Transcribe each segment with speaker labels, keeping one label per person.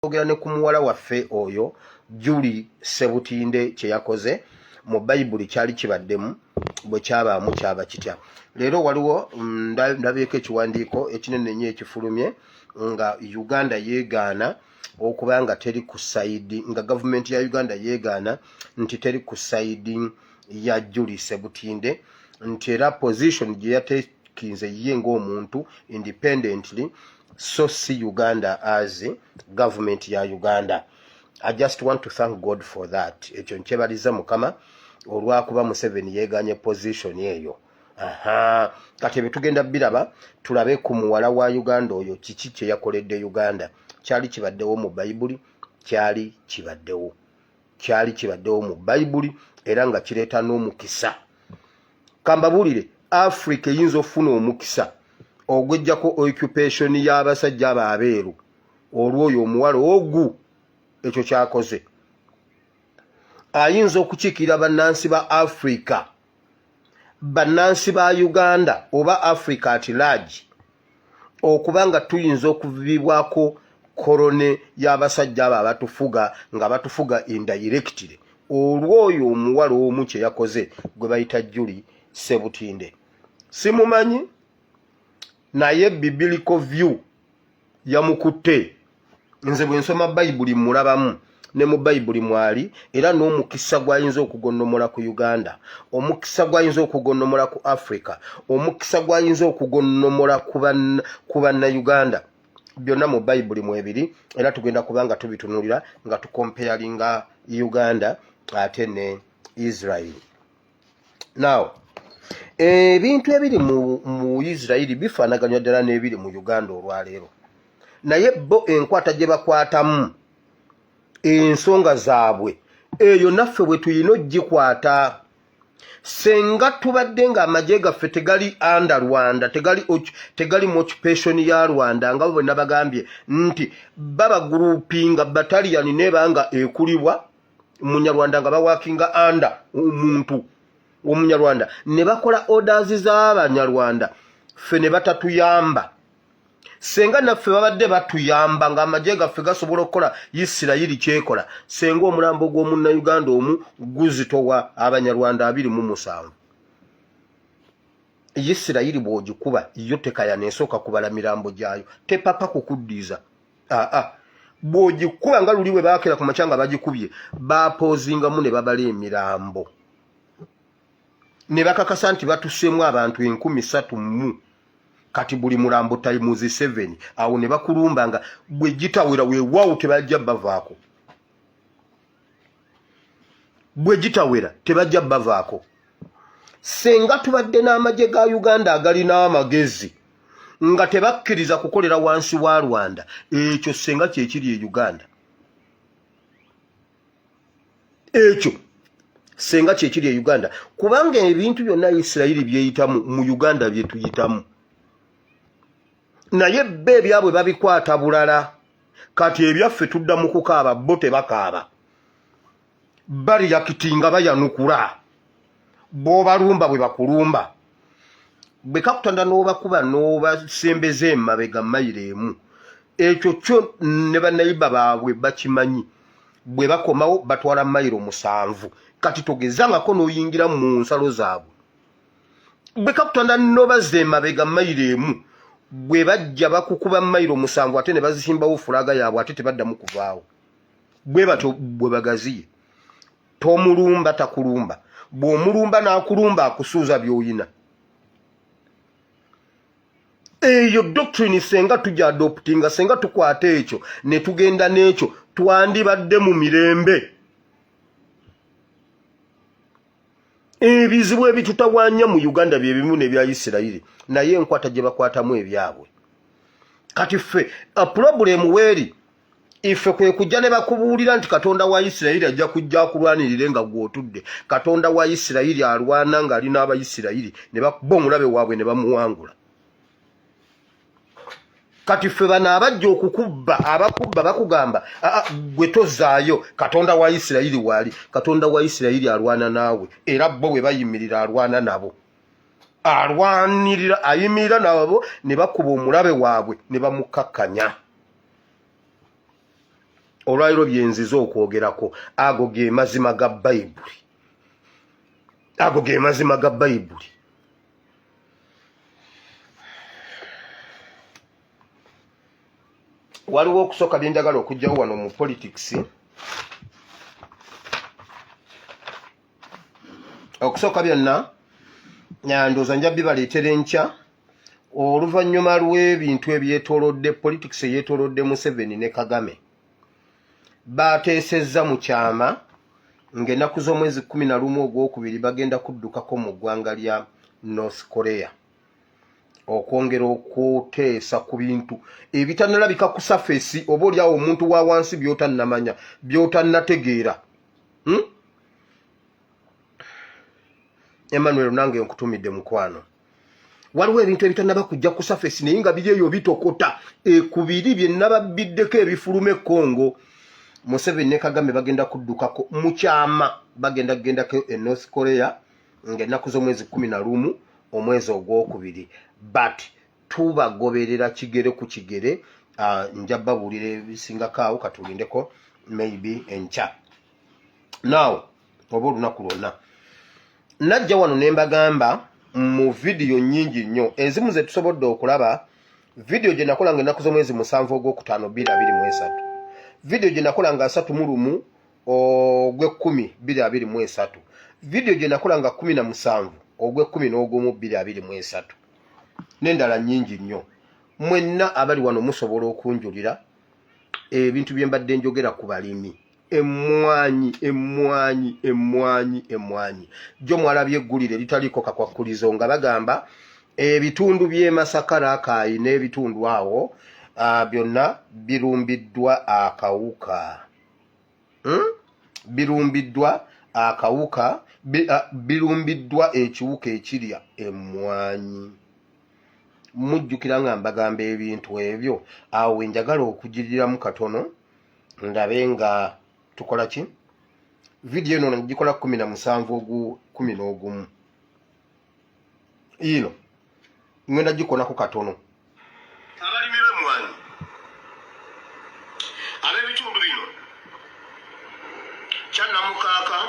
Speaker 1: Twogera ne ku muwala waffe oyo Julie Sebutinde kye yakoze mu Bayibuli kyali kibaddemu bwe kyabaamu kyaba kitya. Leero waliwo ndabyeko ekiwandiiko ekinene ennyo ekifulumye nga Uganda yeegaana okuba nga teri ku sayidi nga gavumenti ya Uganda yeegaana nti teri ku sayidi ya Julie Sebutinde nti era position gye yatekinze ye ng'omuntu independently so si Uganda as government ya Uganda. I just want to thank God for that. Ekyo nkyebaliza Mukama olwakuba Museveni yeganye position eyo. Aha, kati ebyo tugenda biraba tulabe ku muwala wa Uganda oyo kiki kye yakoledde Uganda. Kyali kibaddewo mu Bayibuli, kyali kibaddewo. Kyali kibaddewo mu Bayibuli era nga kireeta n'omukisa. Kambabuulire, Africa eyinza okufuna omukisa ogwejjako occupation y'abasajja abo abeeru olw'oyo omuwala ogu ekyo kyakoze. Ayinza okukiikirira bannansi ba Africa, bannansi ba Uganda oba Africa at large okuba nga tuyinza okuvibwako korone y'abasajja abo abatufuga nga batufuga indirectly olw'oyo omuwala omu kye yakoze gwe bayita Julie Sebutinde. Simumanyi naye biblical view yamukutte. Nze bwe nsoma Bayibuli mmulabamu ne mu Bayibuli mwali era n'omukisa gw'ayinza okugonnomola ku Uganda, omukisa gw'ayinza okugonnomola ku Africa, omukisa gw'ayinza okugonnomola ku Bannayuganda byonna mu Bayibuli mwebiri era tugenda kuba nga tubitunuulira nga tukompeyalinga Uganda ate ne Israel. Now, ebintu ebiri mu Israel bifaanaganywa ddala n'ebiri mu Uganda olwaleero, naye bo enkwata gye bakwatamu ensonga zaabwe eyo naffe bwe tulina ogikwata. Senga tubadde ng'amagye gaffe tegali under Rwanda, tegali mu occupation ya Rwanda, nga bwe nabagambye nti baba groupinga battalion neeba nga ekulibwa Munyarwanda nga bawakinga under omuntu Omunyarwanda ne bakola orders z'Abanyarwanda, ffe ne batatuyamba. Senga naffe babadde batuyamba ng'amagye gaffe gasobola okukola Isirayiri kyekola, senga omulambo gw'Omunnayuganda omu guzitowa Abanyarwanda 27. Isirayiri bw'ogikuba yo tekayana, esooka kubala mirambo gyayo, tepapa kukuddiza. Aa, bw'ogikuba nga luli bwe baakera ku makya nga bagikubye, bapoozingamu ne babala emirambo ne bakakasa nti batuseemu abantu 3000 mu kati buli mulambo times 7. Awo ne bakulumba nga bwe gitawera weewaawo tebajja bavaako, bwe gitawera tebajja bavaako. Senga tubadde n'amagye ga Uganda agalina amagezi nga tebakkiriza kukolera wansi wa Rwanda, ekyo senga kyekiri e Uganda, ekyo senga kyekiri e Uganda, kubanga ebintu byonna Isirayiri byeyitamu mu Uganda byetuyitamu, naye bo ebyabwe babikwata bulala. Kati ebyaffe tudda mu kukaaba, bo tebakaaba, baliyakitinga bayanukula. Bw'obalumba bwe bakulumba, bwe kakutanda n'obakuba n'obasembeza emabega mayiro emu, ekyo kyo ne banayiba baabwe bakimanyi, bwe bakomawo batwala mayiro 7. Kati togezangako n'oyingira mu nsalo zaabwe. Bwe kakutanda n'obazza emabega mayiro emu, bwe bajja bakukuba mayiro 7 ate ne bazisimbawo fulaga yaabwe, ate tebaddamu kuvaawo. Bwe batyo bwe bagaziye. Tomulumba takulumba, bw'omulumba n'akulumba akusuuza by'oyina. Eyo doctrine senga tujja adoptinga, senga tukwata ekyo ne tugenda n'ekyo, twandibadde mu mirembe. Ebizibu ebitutawaanya mu Uganda bye bimu n'ebya Isirayiri, naye enkwata gye bakwatamu ebyabwe. Kati ffe problem weeri ife kwe kujja ne bakubuulira nti Katonda wa Isirayiri ajja kujja akulwanirire nga gw'otudde. Katonda wa Isirayiri alwana ng'ali n'Abayisirayiri ne bakuba omulabe waabwe ne bamuwangula. Kati ffe bano abajja okukubba, abakubba bakugamba aa gwe tozaayo, Katonda wa Isirayiri waali. Katonda wa Isirayiri alwana naawe, era bo bwe bayimirira alwana nabo, alwanirira, ayimirira nabo ne bakuba omulabe waabwe ne bamukakkanya. Olwaliro byenzize okwogerako, ago ge mazima ga Bayibuli, ago ge mazima ga Bayibuli. Waliwo okusooka byenjagala okugyawo wano mu politics. Okusooka byonna ndowooza nja bibaleetera enkya, oluvannyuma lw'ebintu ebyetoolodde politics eyeetoolodde Museveni ne Kagame. Baateesezza mu kyama ng'ennaku z'omwezi 11 ogwokubiri bagenda kuddukako mu ggwanga lya North Korea okwongera okuteesa ku bintu ebitanalabika ku safesi, oba oliawo omuntu wa wansi by'otannamanya, by'otannategeera. Emmanuel, nange nkutumidde mukwano. Waliwo ebintu ebitannaba kujja ku safesi naye nga biri eyo bitokota ekubiri bye nababbiddeko ebifuluma e Congo. Museveni ne Kagame bagenda kuddukako mu kyama, bagenda kugendako e North Korea ng'ennaku z'omwezi 11 omwezi ogwokubiri, but tubagoberera kigere ku kigere. Nja babuulira ebisingako awo, katulindeko maybe enkya now oba olunaku lwonna. Najja wano ne mbagamba mu vidiyo nnyingi nnyo ezimu ze tusobodde okulaba. Vidiyo gye nakola nga ennaku z'omwezi 7 ogwokutaano 2023, vidiyo gye nakola nga 31 ogw'ekkumi 2023, vidiyo gye nakola nga 17 ogw'ekkumi n'ogumu 2023, n'endala nnyingi nnyo. Mwenna abali wano musobola okunjulira ebintu bye mbadde njogera ku balimi emmwanyi, emmwanyi, emmwanyi, emmwanyi. Jjo mwalabye eggulire eritaliiko kakwakkulizo nga bagamba ebitundu by'e Masaka, Raakaayi n'ebitundu awo byonna birumbiddwa akawuka. Birumbiddwa akawuka, birumbiddwa ekiwuka ekirya emmwanyi. Mujjukira nga mbagamba ebintu ebyo. Awo we njagala okugiriramu katono ndabe nga tukola ki. Vidiyo eno ngikola 17 ogu 11 ino ngenda gikolako katono.
Speaker 2: Abalimi b'emmwanyi ab'ebitundu bino: Kyannamukaaka,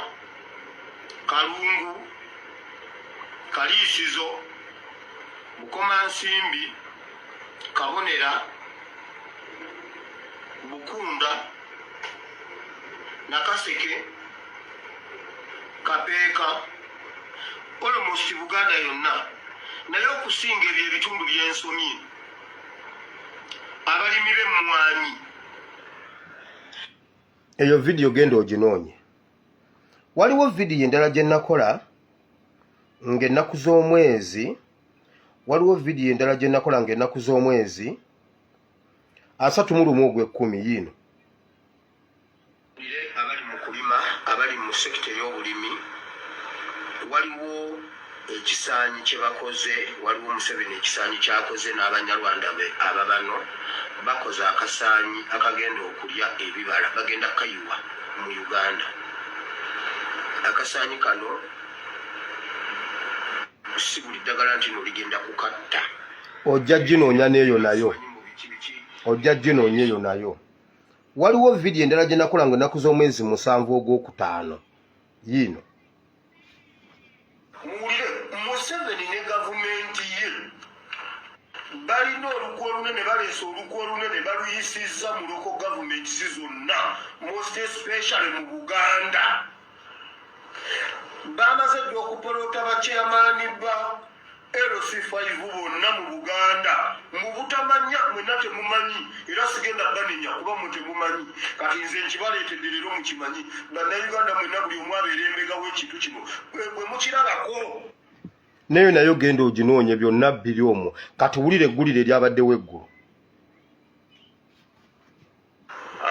Speaker 2: Kalungu, Kaliisizo, Bukomansimbi, Kabonera, Bukunda, Nakaseke, Kapeeka, almost Buganda yonna, naye okusinga ebyo ebitundu byensomye, abalimi b'emmwanyi.
Speaker 1: Eyo vidiyo genda oginoonye. Waliwo vidiyo endala gye nakola ng'ennaku z'omwezi, waliwo vidiyo endala gye nakola ng'ennaku z'omwezi 31 ogw'ekkumi, yiino.
Speaker 2: Abali mu kulima, abali mu sekita ey'obulimi, waliwo ekisaanyi kye bakoze. Waliwo Museveni ekisaanyi kyakoze n'Abanyarwanda be ababano bakoze akasaanyi akagenda okulya ebibala, bagenda kayiwa mu Uganda. Akasaanyi kano si buli ddagala nti no ligenda kukatta.
Speaker 1: Ojja ginoonya n'eyo nayo, ojja ginoonya eyo nayo. Waliwo vidiyo endala gye nakola nga ennaku z'omwezi 7 ogwokutaano, yiino.
Speaker 2: Muwulire, Museveni ne gavumenti ye balina olukwe olunene, baleese olukwe olunene, baluyisizza mu local governments zonna, most especially mu Buganda. Bamaze dda okupolota bachairman ba LC5 bonna mu Buganda mu butamanya. Mwenna temumanyi, era sigenda banenya kuba mwe temumanyi. Kati nze nkibaleetedde leero mukimanyi. Bannayuganda mwenna, buli omu abeera embega w'ekintu kino bwe mukirabako.
Speaker 1: Neyo nayo genda oginoonye, byonna biri omwo. Kati wulira eggulire eryabaddewo eggulo.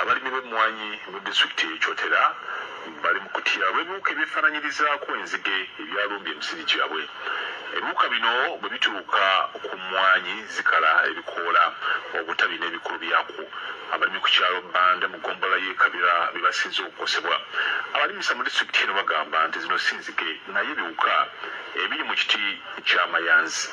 Speaker 3: Abalimi b'emmwanyi mu disitulikiti y'e Kyotera bali mu kutya olw'ebiwuka ebyefaananyirizaako enzige ebyalumbye emisiri gyabwe. Ebiwuka bino bwe bituuka ku mmwanyi zikala ebikoola, obutabi n'ebikolo byakwo. Abalimi ku kyalo Bbanda mu ggombolola y'e Kabira be basinze okukosebwa. Abalimisa mu disitulikiti eno bagamba nti zino si nzige naye biwuka ebiri mu kiti ky'amayanzi.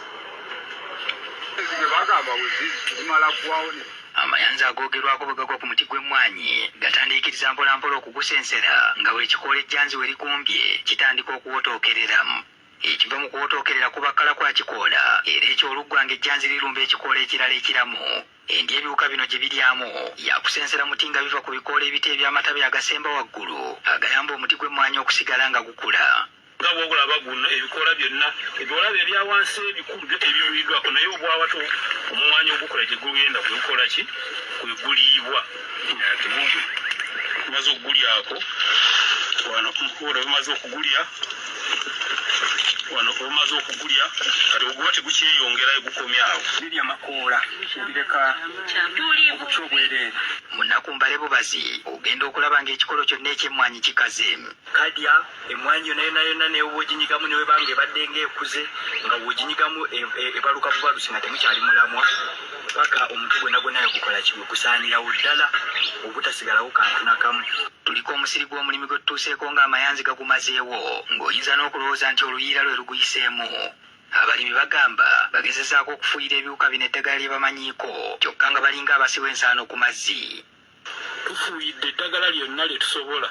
Speaker 4: Amayanzi agoogerwako bwe gagwa ku muti gw'emmwaanyi gatandika Gugumiikiriza mpolampola okugusensera nga buli kikoola ejjanzi we likumbye kitandika okuwotookerera. Ekiva mu kuwotookerera kuba kkala kwa kikoola era ekyo oluggwa ng'ejjanzi lirumba ekikoola ekirala ekiramu. Endya ebiwuka bino gye biryamu yakusensera muti nga biva ku bikoola ebito eby'amatabi agasemba waggulu agayamba omuti gw'emmwanyi okusigala nga gukula.
Speaker 5: Nga bw'olaba guno ebikoola byonna ebiolaba ebya wansi ebikulu byo tebibuliddwako naye obwawato omumwanyi ogukola gye gugenda gwe gukola ki gwe guliibwa tebugwe tumaze okugulyako wano mpola bimaze okugulya wano omaze okugulya kati oguba tegukyeyongerayo gukomye awo
Speaker 6: birya makoola ebireka obutya obwereere
Speaker 4: Mu nnaku mbale bubazi ogenda okulaba ng'ekikolo kyonna eky'emmwanyi kikaze.
Speaker 6: Kalya emmwanyi yonna yonna yonna newooginyigamu neweba nga ebadde ng'ekuze nga wooginyigamu e, e, ebaluka bubalusi nga temukyali mulamwa paka omuti gwonna gwonna wegukola ki wegusaanirawo ddala obutasigalawo kantu nakamu.
Speaker 4: Tuliko omusiri gw'omulimi gwe tutuuseeko ng'amayanzi gagumazeewo ng'oyinza n'okulowooza nti oluyiira lwe luguyiseemu. Abalimi bagamba bagezezaako okufuuyira ebiwuka bino eddagala lye bamanyiiko kyokka nga balinga abasiwa ensaano ku mazzi.
Speaker 5: Tufuuyidde eddagala lyonna lye tusobola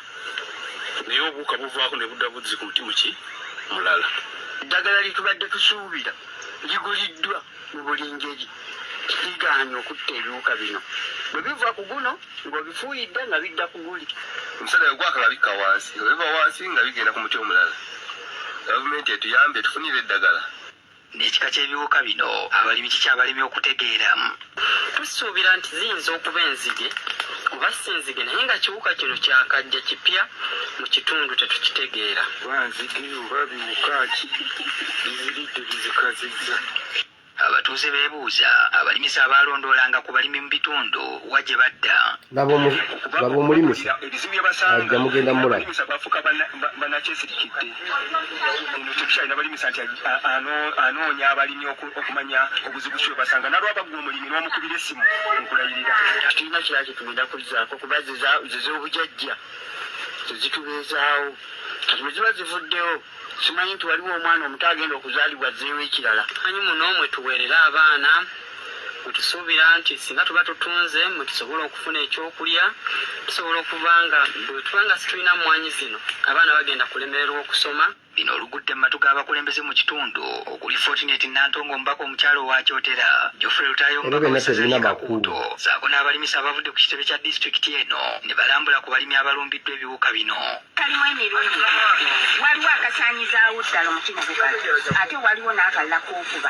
Speaker 5: naye obuwuka buvaako ne budda buzzi ku muti muki mulala.
Speaker 6: Eddagala lye tubadde tusuubira liguliddwa mu buli ngeri ligaanye okutta ebiwuka bino. Bwe biva ku guno ng'obifuuyidde nga bidda ku guli.
Speaker 7: Omusana bwe gwaka nga bikka wansi, bwe biva wansi nga bigenda ku muti omulala. Gavumenti etuyambe etufunire eddagala.
Speaker 4: N'ekika ky'ebiwuka bino abalimi kikyabalemye okutegeera.
Speaker 8: Tusuubira nti ziyinza okuba enzige oba si nzige naye nga kiwuka kino kyakajja kipya mu kitundu tetukitegeera.
Speaker 9: Oba nzige oba biwuka ki biziridde bizikazizza.
Speaker 4: Abatuuze beebuuza abalimisa abaalondoolanga ku balimi mu bitundu wa gye badda.
Speaker 1: Laba omulimisa
Speaker 6: ebizibu bye basanga
Speaker 1: ajja mugenda mulaba.
Speaker 6: Abalimisa bafuuka bannakyesirikidde. Eno tetukyalina balimisa nti anoonya abalimi okumanya obuzibu ki bwe basanga. Nalwaba ggwe omulimi n'omukubira essimu nkulayirira.
Speaker 8: Tetulina kirala kye tugenda kuzzaako kuba ze z'obujajja ze zitubeezaawo. Kati bwe ziba zivuddewo Simanyi nti waliwo omwana omuto agenda okuzaalibwa azzeewo ekirala. Manyi muno mwe tuweerera abaana, mwe tusuubira nti singa tuba tutunze mwe tusobola okufuna ekyokulya, tusobola okuba nga bwe tuba nga situlina mmwanyi zino abaana bagenda kulemererwa okusoma.
Speaker 4: Bino olugudde mu matu g'abakulembeze mu kitundu okuli Fortunate Nantongo omubaka omukyala owa Kyotera, Geoffrey Lutaaya
Speaker 1: Ebyo
Speaker 4: omubaka
Speaker 1: byonna
Speaker 4: w'essaza
Speaker 1: tebirina
Speaker 4: ly'e
Speaker 1: makulu.
Speaker 4: Kakuuto ssaako n'abalimisa abavudde ku kitebe kya disitulikiti eno ne balambula ku balimi abalumbiddwa ebiwuka bino.
Speaker 10: Kalimu emirundi ebiri. Waliwo akasaanyizaawo ddala omuti ne gukala, ate waliwo n'akalala k'okuba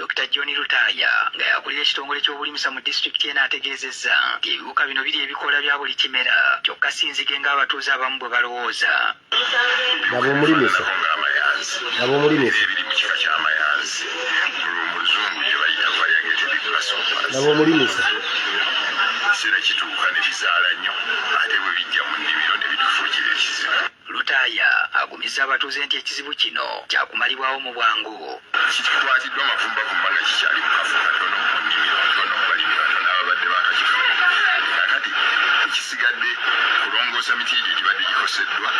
Speaker 4: Dokita John Lutaaya nga y'akulira ekitongole ky'obulimisa mu disitulikiti eno ategeezezza nti ebiwuka bino birya ebikoola bya buli kimera kyokka si nzige ng'abatuuze abamu bwe balowooza.
Speaker 1: Laba omulimisa. Laba omulimisa.
Speaker 3: Ebiri mu kika ky'amayanzi mu luzungu gye bayita variegated grasshoppers.
Speaker 1: Laba omulimisa.
Speaker 3: Ekiseera kituuka ne bizaala nnyo ate bwe bijja mu nnimiro ne bitufuukira ekizibu.
Speaker 4: Lutaaya agumizza abatuuze nti ekizibu kino kyakumalibwawo mu bwangu.
Speaker 3: Kikwatiddwa mavumbavumba nga kikyali mu kafo katono mu nnimiro ntono balimi batono ababadde baakakifuna. Kaakati ekisigadde kulongoosa miti egyo egibadde gikoseddwa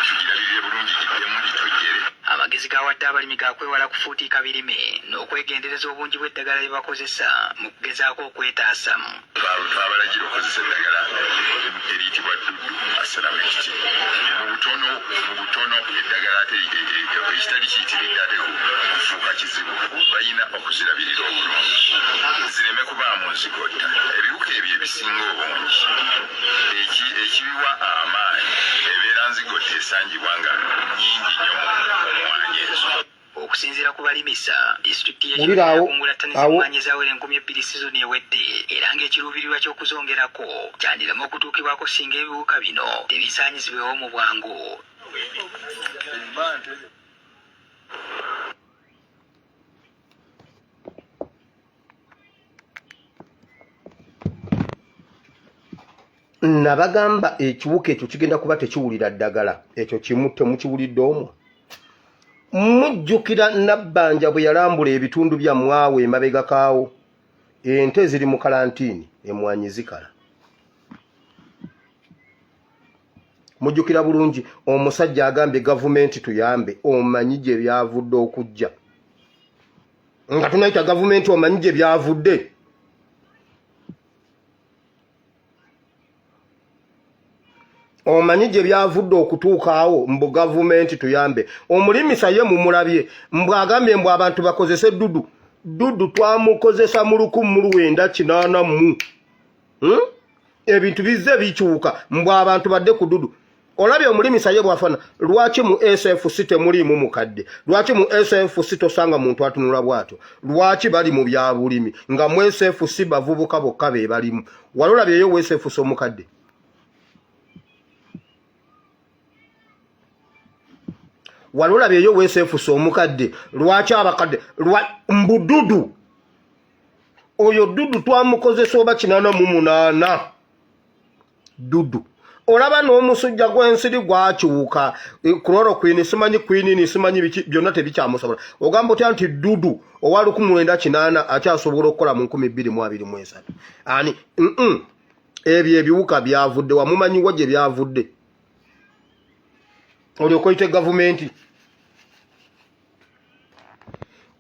Speaker 3: tugirabirire bulungi giddemu gitojjere.
Speaker 4: Amagezi g'awadde abalimi ga kwewala kufuutiika birime n'okwegendereza obungi bw'eddagala lye bakozesa mu kugezaako okwetaasa.
Speaker 3: Twabalagira okukozesa eddagala eriyitibwa dduddu aseramekiti mu butono mu butono eddagala ate ekitali kiyitiridde ate kufuuka kizibu. Balina okuzirabirira obulungi zireme kubaamu nzigotta. Ebiwuka ebyo ebisinga obungi ekibiwa amaanyi ebeera nzigotta esangibwa nga nnyingi nnyo mu mmwanyi ezo.
Speaker 4: Okusinziira ku balimisa, disitulikiti y'e
Speaker 1: Wulira
Speaker 4: Kyotera
Speaker 1: awo
Speaker 4: yakungula ttani
Speaker 1: awo
Speaker 4: z'emmwanyi ezawera 2000 sizoni ewedde era ng'ekiruubirirwa ky'okuzongerako kyandirema okutuukibwako singa ebiwuka bino tebisaanyizibwewo mu bwangu.
Speaker 1: Nabagamba ekiwuka ekyo kigenda kuba tekiwulira ddagala ekyo kimu temukiwulidde omwo mujjukira Nabbanja bwe yalambula ebitundu byammwe awo emabega kaawo ente ziri mu kalantiini emwanyi zikala mujjukira bulungi omusajja agambye gavumenti tuyambe omanyi gye byavudde okujja nga tunayita gavumenti omanyi gye byavudde. Omanyi gye byavudde okutuuka awo mbu gavumenti tuyambe. Omulimisa ye mumulabye mbu agambye mbu abantu bakozese ddudu. Ddudu twamukozesa mu 1980 mu. Ebintu bizze bikyuka mbu abantu badde ku ddudu. Olabye omulimisa ye bw'afaana. Lwaki mu SFC temuliimu mukadde? Lwaki mu SFC tosanga muntu atunula bw'atyo? Lwaki bali mu bya bulimi nga mu SFC bavubuka bokka be balimu? Wali olabyeyo owa SFC omukadde? Wali olabyeyo owa SFC omukadde? Lwaki abakadde mbu ddudu? Oyo ddudu twamukozesa oba 88 ddudu. Olaba n'omusujja gw'ensiri gwakyuka, chloroquine simanyi quinine simanyi biki byonna tebikyamusobola. Ogamba otya nti ddudu owa 1980 akyasobola okukola mu 2023? Ani? Ebyo ebiwuka byavudde wa? Mumanyiwa gye byavudde? Olyoka oyite gavumenti.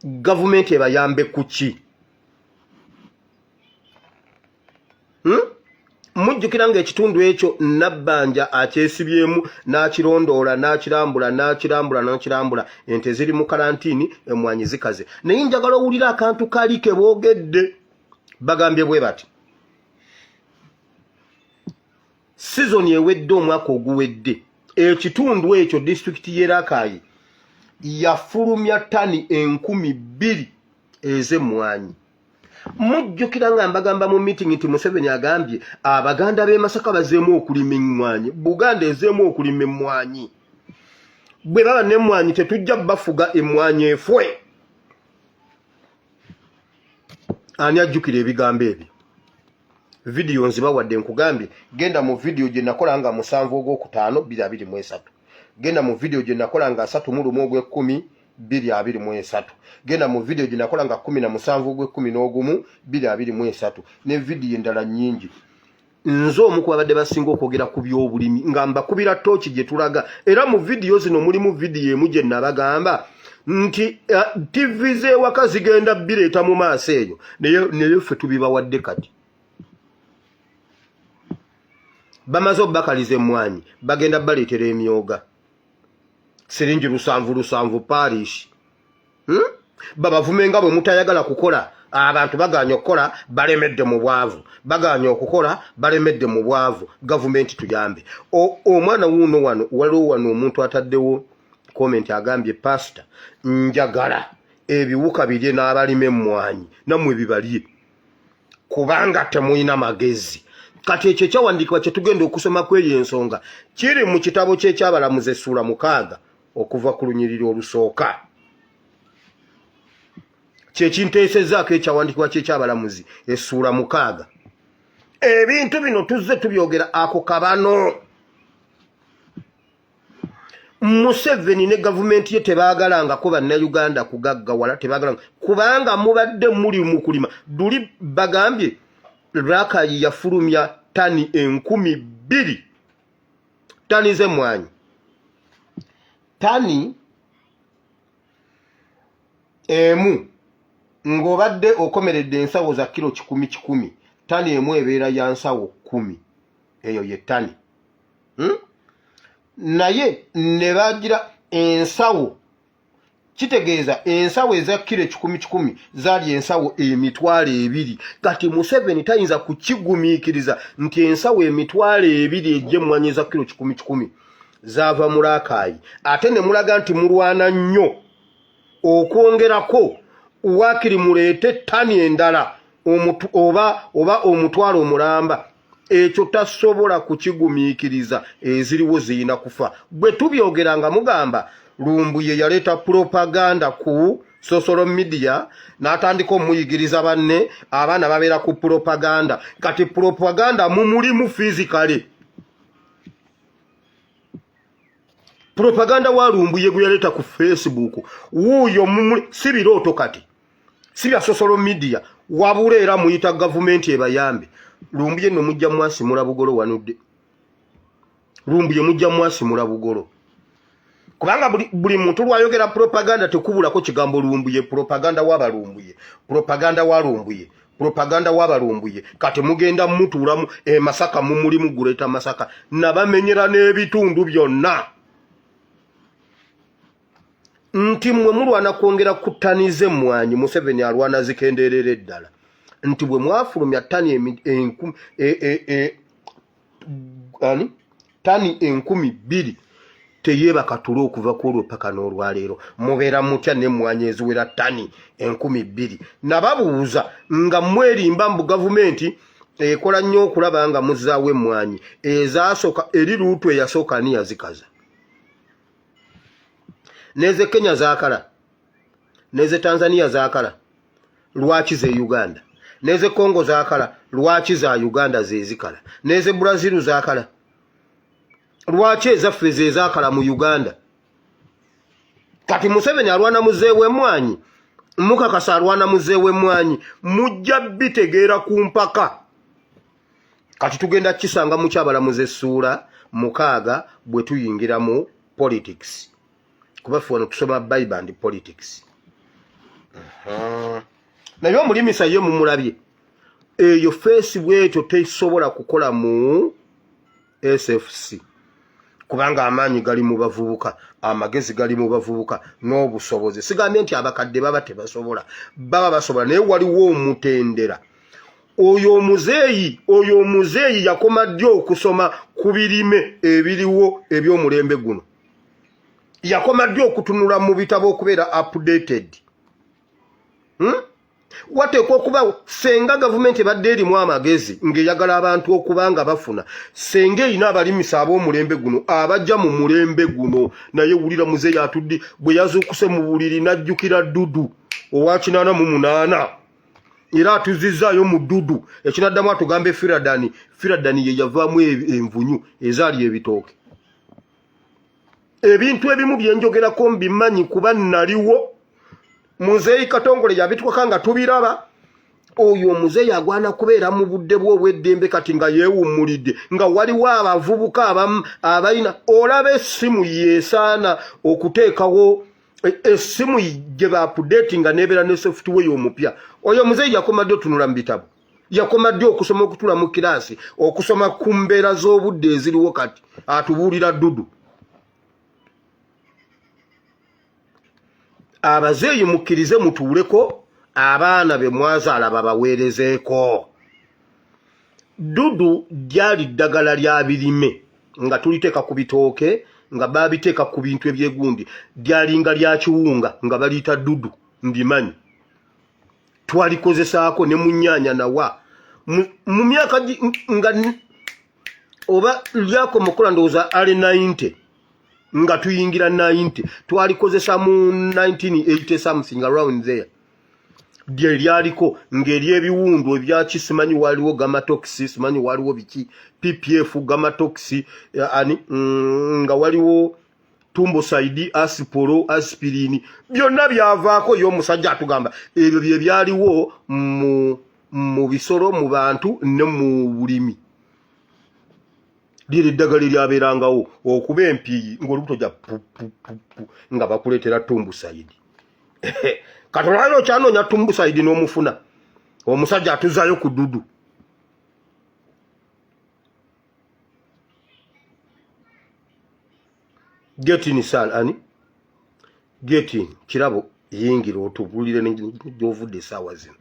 Speaker 1: Gavumenti ebayambe ku ki? Mujjukira ng'ekitundu ekyo Nabbanja akyesibyemu n'akirondoola n'akirambula n'akirambula n'akirambula, ente ziri mu kalantiini, emmwanyi zikaze. Naye njagala owulire akantu kali ke boogedde. Bagambye bwe bati, sizoni ewedde, omwaka oguwedde, ekitundu ekyo disitulikiti y'e Rakai yafulumya ttani 2000 ez'emmwanyi. Mujjukira nga mbagamba mu meeting nti Museveni agambye Abaganda b'e Masaka bazeemu okulima emmwanyi, Buganda ezeemu okulima emmwanyi. Bwe baba n'emmwanyi tetujja bafuga, emmwanyi efwe. Ani ajjukira ebigambo ebyo? Vidiyo nzibawadde, nkugambye genda mu vidiyo gye nakola nga 7 ogwokutaano 2023, genda mu vidiyo gye nakola nga 31 ogw'ekkumi 2023, genda mu vidiyo gye nakola nga 17 ogw'ekkumi n'ogumu 2023, ne vidiyo endala nnyingi. Nze omu ku babadde basinga okwogera ku byobulimi nga mbakubira tooki gye tulaga, era mu vidiyo zino mulimu vidiyo emu gye nabagamba nti TV z'ewaka zigenda bireeta mu maaso eyo, naye ffe tubibawadde. Kati bamaze obbakaliza emmwanyi, bagenda baleetera emyoga siringi lusanvu lusanvu parish, Babavume nga bwe mutayagala kukola. Abantu baganye okukola, balemedde mu bwavu, baganye okukola, balemedde mu bwavu. Gavumenti tuyambe. Omwana wuuno wano, waliwo wano omuntu ataddewo comment agambye, "Pasita, njagala ebiwuka birye n'abalima emmwanyi, nammwe bibalye, kubanga temulina magezi." Kati ekyo ekyawandiikibwa kye tugenda okusoma ku eyo ensonga kiri mu kitabo ky'Ekyabalamuzi essuula 6 okuva ku lunyiriri olusooka. Kyekinteesezaako ekyawandiikibwa ky'Ekyabalamuzi essuula 6. Ebintu bino tuzze tubyogera. Ako kabano Museveni ne gavumenti ye tebaagalangako Bannayuganda kugaggawala, tebagalanga, kubanga mubadde muli mu kulima. Duli bagambye Rakayi yafulumya tani 2000, tani z'emmwanyi, tani emu ng'obadde okomeredde ensawo za kilo kikumi kikumi, tani emu ebeera ya nsawo 10, eyo ye tani, Naye ne bagira ensawo, kitegeeza ensawo eza kilo ekikumi kikumi zaali ensawo 20,000. Kati Museveni tayinza kukigumiikiriza nti ensawo 20,000 egy'emmwanyi eza kilo kikumi kikumi zaava mu Rakai, ate ne mulaga nti mulwana nnyo okwongerako, waakiri muleete ttani endala oba omutwalo omulamba. Ekyo tasobola kukigumiikiriza, eziriwo zirina kufa. Bwe tubyogera nga mugamba Lumbuye yaleeta propaganda ku social media n'atandika omuyigiriza banne, abaana babeera ku propaganda. Kati propaganda mumulimu physically, propaganda wa Lumbuye gwe yaleeta ku Facebook wuuyo mumuli, si birooto kati, si bya social media, wabula era muyita gavumenti ebayambe. Lumbuye nno mujja mwasimula bugolo wanudde, Lumbuye mujja mwasimula bugolo, kubanga buli muntu lwayogera propaganda tekubulako kigambo Lumbuye, propaganda w'Abalumbuye, propaganda wa Lumbuye. Propaganda w'abalumbuye kati mugenda mutuulamu e Masaka, mumulimu guleeta Masaka, nabamenyera n'ebitundu byonna nti mmwe mulwana kwongera ku ttani z'emmwanyi. Museveni alwana zikendeerera eddala nti bwe mwafulumya ttani ani ttani 2000 teyeebaka tulo okuva ku olwo paka n'olwaleero. Mubeera mutya n'emmwanyi eziwera ttani 2000? Nababuuza nga mwerimba mbu gavumenti ekola nnyo okulaba nga muzzaawo emmwanyi ezasooka. Eri luutu eyasooka ani yazikaza? N'eze Kenya zaakala, n'eze Tanzania zaakala, lwaki ze Uganda? N'eze Congo zaakala, lwaki za Uganda zezikala? N'eze Brazil zaakala, lwaki ezaffe zezaakala mu Uganda? Kati Museveni alwana muzeewo emmwanyi, mukakasa alwana muzeewo emmwanyi, mujja bitegeera ku mpaka. Kati tugenda kisanga mu Kyabalamuzi essuula 6 bwe tuyingira mu politics, kuba ffe wano tusoma Bible and politics. Naye omulimisa ye mumulabye, eyo face bwetyo tesobola kukola mu SFC, kubanga amaanyi gali mu bavubuka, amagezi gali mu bavubuka n'obusobozi. Sigambye nti abakadde baba tebasobola, baba basobola, naye waliwo omutendera. Oyo omuzeeyi yakoma ddi okusoma ku birime ebiriwo eby'omulembe guno? Yakoma ddi okutunula mu bitabo okubeera updated? Wateekwa okuba senga gavumenti ebadde erimu amagezi ng'eyagala abantu okuba nga bafuna, senga erina abalimisa ab'omulembe guno, abajja mu mulembe guno. Naye wulira muzeeyi atudde, bwe yazuukuse mu buliri n'ajjukira ddudu owa 88, era atuzizzaayo mu ddudu. Ekinaddamu atugambe Furadan. Furadan ye yavaamu envunyu ezaali ebitooke. Ebintu ebimu byenjogerako mbimanyi kuba naliwo. Muzeeyi Katongole yabitwaka nga tubiraba. Oyo omuzeeyi agwana kubeera mu budde bwe obw'eddembe kati nga yeewummulidde, nga waliwo abavubuka abamu abalina. Olaba essimu yeesaana okuteekawo essimu gye baupdate nga nebeera ne software omupya. Oyo omuzeeyi yakoma ddi otunula mu bitabo? Yakoma ddi okusoma, okutula mu kiraasi okusoma ku mbeera z'obudde eziriwo? Kati atubuulira ddudu. Abazeeyi mukkirize mutuuleko, abaana be mwazaala babaweerezeeko. Ddudu lyali ddagala lya birime nga tuliteeka ku bitooke, nga babiteeka ku bintu ebyegundi. Lyalinga lya kiwunga nga baliyita ddudu. Mbimanyi, twalikozesaako ne mu nnyaanya nawa mu myaka nga oba lyakoma okukola, ndowooza early 90, nga tuyingira 90. Twalikozesa mu 1980 something around there. Lye lyaliko ng'eryebiwundu ebyaki, simanyi waliwo Gamatox, simanyi waliwo biki, PPF, Gamatox, ani, nga waliwo Tumbocide, Aspro, aspirin, byonna byavaako. Ye omusajja atugamba ebyo bye byaliwo mu bisolo, mu bantu ne mu bulimi. Lyeri eddagala eryabeerangawo okuba empiiyi ng'olubuto gya pupupupu nga bakuleetera Tumbocide. Kati olwaliro okyanoonya Tumbocide n'omufuna. Omusajja atuzaayo ku ddudu. Getin sal ani getin kirabo, yingira otubulire gyovudde esaawa zino.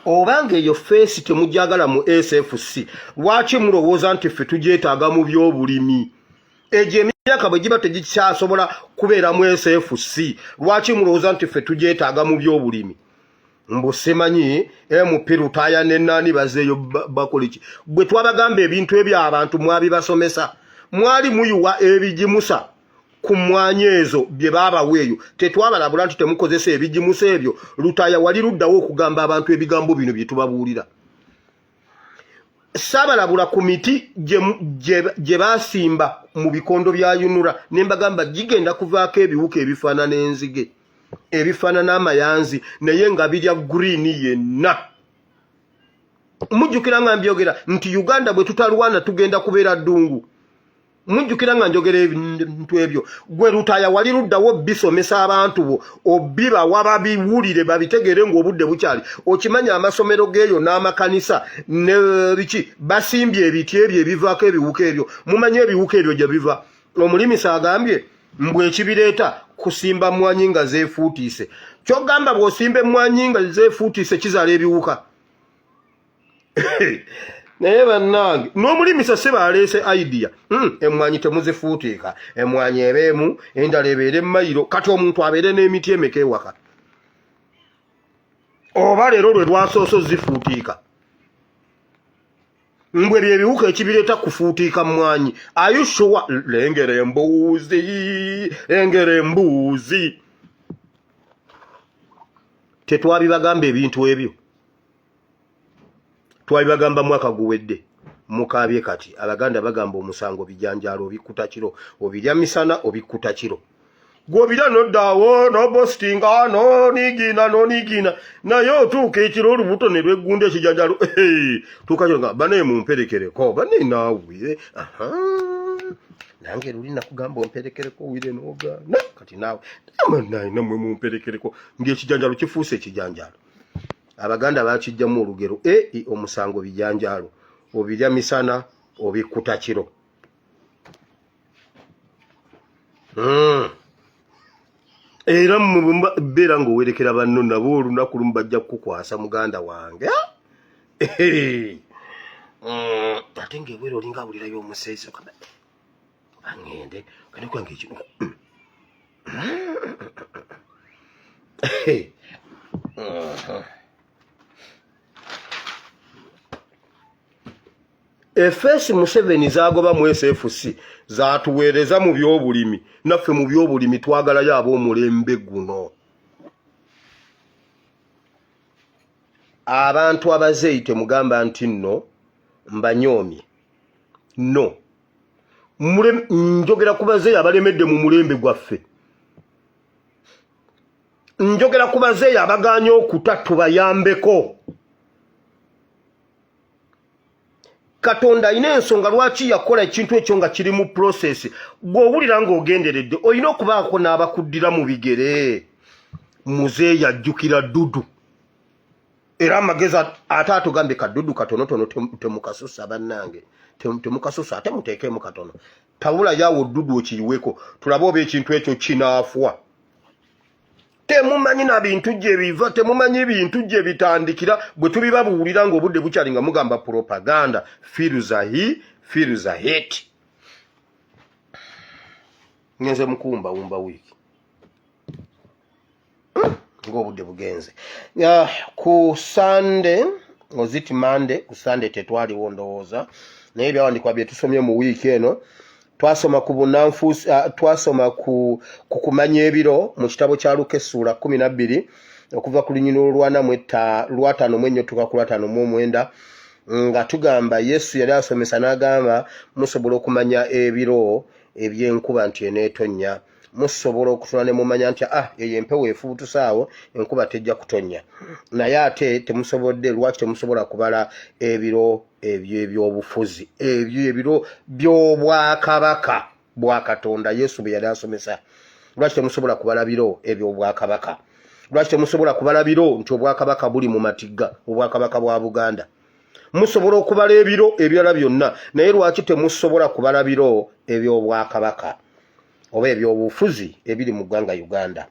Speaker 1: Obanga eyo face temujagala mu SFC, lwaki mulowooza nti ffe tugyetaaga mu byobulimi? Egyo emyaka bwe giba tegikyasobola kubeera mu SFC, lwaki mulowooza nti ffe tugyetaaga mu byobulimi? Mbu simanyi MP Lutaaya nenaani bazeeyo bakola ki? Bwe twabagamba ebintu ebyo abantu mwabibasomesa, mwali muyiwa ebigimusa ku mmwanyi ezo bye baabawa eyo. Tetwabalabula nti temukozesa ebigimusa ebyo? Lutaaya wali luddawo okugamba abantu ebigambo bino bye tubabuulira? Saabalabula ku miti gye baasimba mu bikondo bya UNRA ne mbagamba gigenda kuvaako ebiwuka ebifaanana enzige, ebifaanana amayanzi, naye nga birya green yenna? Mujjukira nga mbyogera nti Uganda bwe tutalwana tugenda kubeera ddungu. Mujjukira nga njogera ebintu ebyo. Gwe Lutaaya wali luddawo bisomesa abantu bo, obibawa babiwulire babitegeere ng'obudde bukyali. Okimanyi amasomero g'eyo n'amakanisa ne biki basimbye ebiti ebyo ebivaako ebiwuka ebyo. Mumanyi ebiwuka ebyo gye biva? Omulimisa agambye mbu ekibireeta kusimba mmwanyi nga zeefuutiise. Ky'ogamba bw'osimba emmwanyi nga zeefuutiise kizaala ebiwuka? Naye bannange, n'omulimisa si baleese idea. Emmwanyi temuzifuutiika, emmwanyi ebeemu, endala ebeere mayiro. Kati omuntu abeere n'emiti emeka ewaka? Oba leero lwe lwasoose ozifuutiika? Mbwe bye biwuka ekibireeta kufuutiika mmwanyi. Ayushuwa lengera embuuzi, lengera embuuzi. Tetwabibagamba ebintu ebyo? Twabibagamba mwaka guwedde, mukaabye kati. Abaganda bagamba omusango bijanjaalo obikkuta kiro, obirya misana obikkuta kiro. Gw'obirya noddaawo nobositinga nonigiina nonigiina, naye otuuka ekiro olubuto ne lweggunda ekijanjaalo. Tuuka kiro nga banaye mumperekereko, banaye naawe nange luli nakugamba omperekereko wire n'ogaana, kati naawe naye nammwe mumperekereko, ng'ekijanjaalo kifuuse ekijanjaalo. Abaganda bakijjamu olugero e omusango bijanjaalo obirya misana obikkuta kiro. Era beera ng'owerekera banno nabo olunaku lumu bajja kukukwasa muganda wange. Ate ng'ebweru olinga awulirayo omuseeso, aŋŋende kane kwange ekino. Efeesi Museveni zagoba mu SFC zatuweereza mu byobulimi, naffe mu byobulimi twagalayo ab'omulembe guno. Abantu abazeeyi temugamba nti nno mbanyoomye, no njogera ku bazeeyi abalemedde mu mulembe gwaffe, njogera ku bazeeyi abagaanye okuta, tubayambeko. Katonda alina ensonga lwaki yakola ekintu ekyo nga kiri mu process. Bw'owulira ng'ogenderedde olina okubaako n'abakuddira mu bigere. Muzeeyi ajjukira ddudu, era amagezi ate atugambye kadudu katonotono temukasusa bannange, temukasusa, ate muteekemu katono, tabula yawo ddudu okiyiweko tulabe oba ekintu ekyo kinaafwa. Temumanyi na bintu gye biva, temumanyi bintu gye bitandikira. Bwe tubibabuulira ng'obudde bukyali nga mugamba propaganda. Firuzahi firuzahet ngenze mukuwumbawumba wiiki ng'obudde bugenze. Ku Sande oziti Mande, ku Sande tetwaliwo ndowooza, naye ebyawandiikibwa bye tusomye mu wiiki eno, twasoma ku bunanfuusi, twasoma ku kumanya ebiro mu kitabo kya Luka essuula 12 okuva ku lunyiriri olwana mu lwataano mu ennyo tuka ku 59, nga tugamba Yesu yali asomesa n'agamba musobola okumanya ebiro eby'enkuba nti eneetonnya, musobola okutula ne mumanya nti eyo empewo efubutusa awo enkuba tejja kutonnya, naye ate temusobodde. Lwaki temusobola kubala ebiro ebyo ebyobufuzi, ebyo ebiro by'obwakabaka bwa Katonda? Yesu bwe yali asomesa, lwaki temusobola kubala biro eby'obwakabaka? Lwaki temusobola kubala biro nti obwakabaka buli mu matigga, obwakabaka bwa Buganda? Musobola okubala ebiro ebirala byonna, naye lwaki temusobola kubala biro eby'obwakabaka oba ebyobufuzi ebiri mu ggwanga Uganda?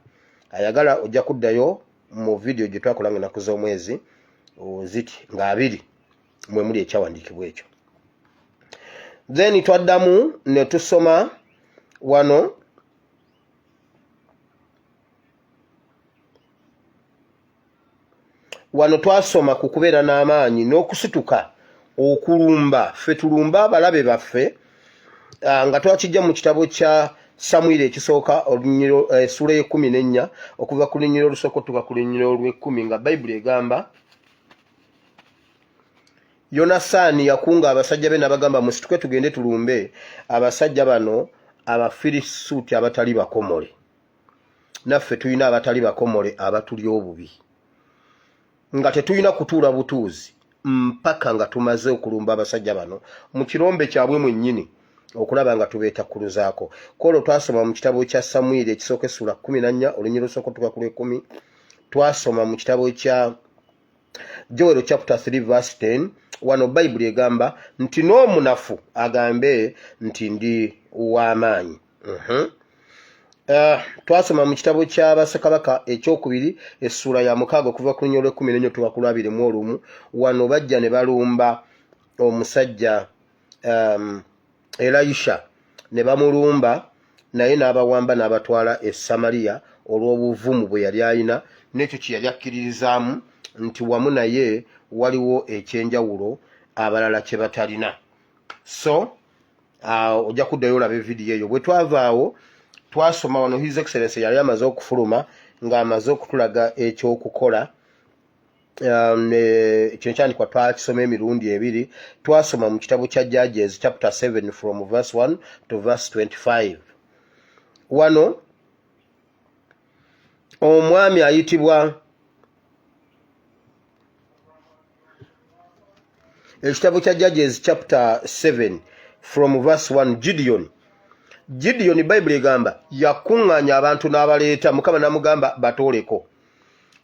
Speaker 1: Ayagala ojja kuddayo mu vidiyo gye twakola nga ennaku z'omwezi ziti nga 20 mwe muli ekyawandiikibwa ekyo. Then twaddamu ne tusoma wano wano twasoma ku kubeera n'amaanyi n'okusituka okulumba, ffe tulumba abalabe baffe, nga twakijja mu kitabo kya Samwiri ekisooka essuula y'e14 okuva ku lunyiriri olusooka otuuka ku lunyiriri olw'ekkumi, nga Bayibuli egamba Yonasaani yakunga abasajja be n'abagamba, musituke tugende tulumbe abasajja bano Abafirisuuti abatali bakomole. Naffe tulina abatali bakomole abatuli obubi, nga tetulina kutuula butuuzi mpaka nga tumaze okulumba abasajja bano mu kirombe kyabwe mwennyini. okulaba nga tubeetakkuluzaako. Kwolwo twasoma mu kitabo kya Samwiri ekisooka essuula 14 olunyiriri olusooka otuuka ku lw'ekkumi. Twasoma mu kitabo kya Joel chapter 3 verse 10. Wano Bayibuli egamba nti n'omunafu agambe nti ndi w'amaanyi. Twasoma mu kitabo kya Bassekabaka ekyokubiri essuula ya 6 okuva ku lunyiriri lw'ekkumi n'ennya otuuka ku lwabiri mu olumu. Wano bajja ne balumba omusajja Elisha ne bamulumba, naye n'abawamba n'abatwala e Samaliya olw'obuvumu bwe yali alina n'ekyo kye yali akkiririzaamu nti wamu naye waliwo eky'enjawulo abalala kye batalina. So ojja kuddayo olabe vidiyo eyo. Bwe twavaawo twasoma wano His Excellency yali amaze okufuluma ng'amaze okutulaga ekyokukola. Kino kyandikwa twakisoma emirundi ebiri. Twasoma mu kitabo kya Judges chapter 7 from verse 1 to verse 25. Wano omwami ayitibwa ekitabo kya Judges chapter 7 from verse 1, Gideon. Gideon Bayibuli egamba yakuŋŋaanya abantu n'abaleeta, Mukama n'amugamba batooleko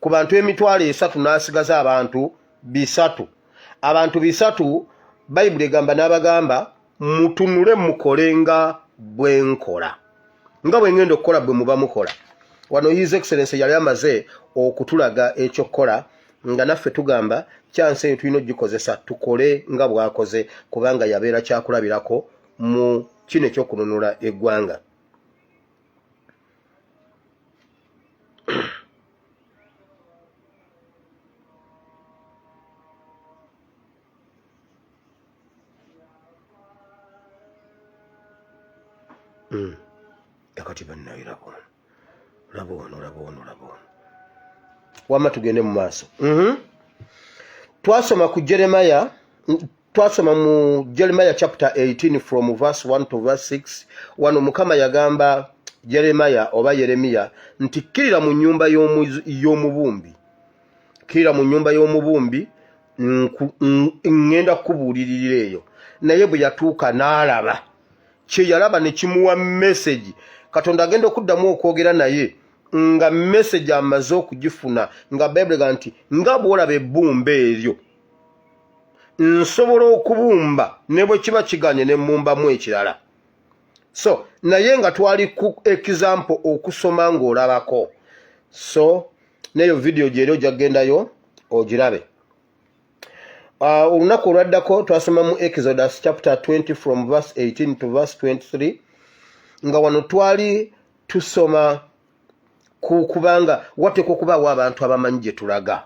Speaker 1: ku bantu 300,000 n'asigaza abantu 300. Abantu 300 Bayibuli egamba n'abagamba mutunule mukole nga bwe nkola, nga bwe ngenda okukola bwe muba mukola. Wano His Excellency yali amaze okutulaga ekyokukola, nga naffe tugamba kyansi eyo tulina okugikozesa tukole nga bw'akoze, kubanga yabeera kyakulabirako mu kino ekyokununula eggwanga. Kakati bannaye laba ono, laba ono, laba ono, laba ono. Wamma tugende mu maaso. Twasoma ku Jeremiah, twasoma mu Jeremiah chapter 18 from verse 1 to verse 6. Wano Mukama yagamba Jeremiah oba Yeremiya nti kkirira mu nnyumba y'omubumbi, kkirira mu nnyumba y'omubumbi, ŋŋenda kukubuulirira eyo. Naye bwe yatuuka n'alaba kye yalaba ne kimuwa message. Katonda agenda okuddamu okwogera naye nga message amaze okugifuna, nga Bayibuli egamba nti nga bw'olaba ebbumba eryo nsobola okubumba ne bwe kiba kiganye ne mmumbamu ekirala. So naye nga twali ku example okusoma ng'olabako. So n'eyo vidiyo gyeri ojja kugendayo ogirabe. Olunaku olwaddako twasoma mu Exodus chapter 20 from verse 18 to verse 23, nga wano twali tusoma ku kubanga wateekwa okubaawo abantu abamanyi gye tulaga,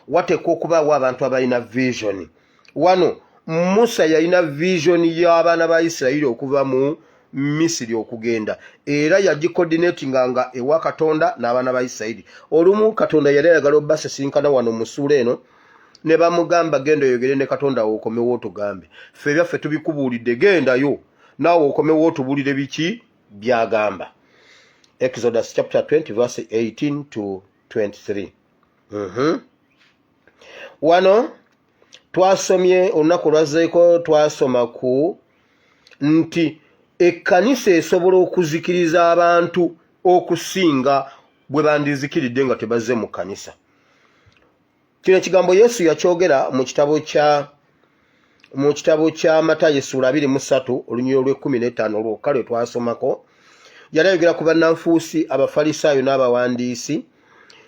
Speaker 1: wateekwa okubaawo abantu abalina vision. Wano Musa yalina vision y'abaana ba Isirayiri okuva mu Misiri okugenda, era yagicoordinatinga nga ewa Katonda n'abaana ba Isirayiri. Olumu Katonda yali ayagala obasisinkana wano mu ssuula eno, ne bamugamba genda oyogere ne Katonda wo okomewo otugambe, ffe ebyaffe tubikubuulidde, gendayo naawe okomewo otubuulire biki by'agamba. Exodus chapter 20 verse 18 to 23. Wano twasomye olunaku olwazzeeko, twasoma ku nti ekkanisa esobola okuzikiriza abantu okusinga bwe bandizikiridde nga tebazze mu kkanisa. Kino ekigambo Yesu yakyogera mu kitabo kya mu kitabo kya Matayo essuula 23 olunyiriri olw'ekkumi n'ettaano lwokka lwe twasomako. Yali ayogera ku bannanfuusi, Abafalisaayo n'abawandiisi,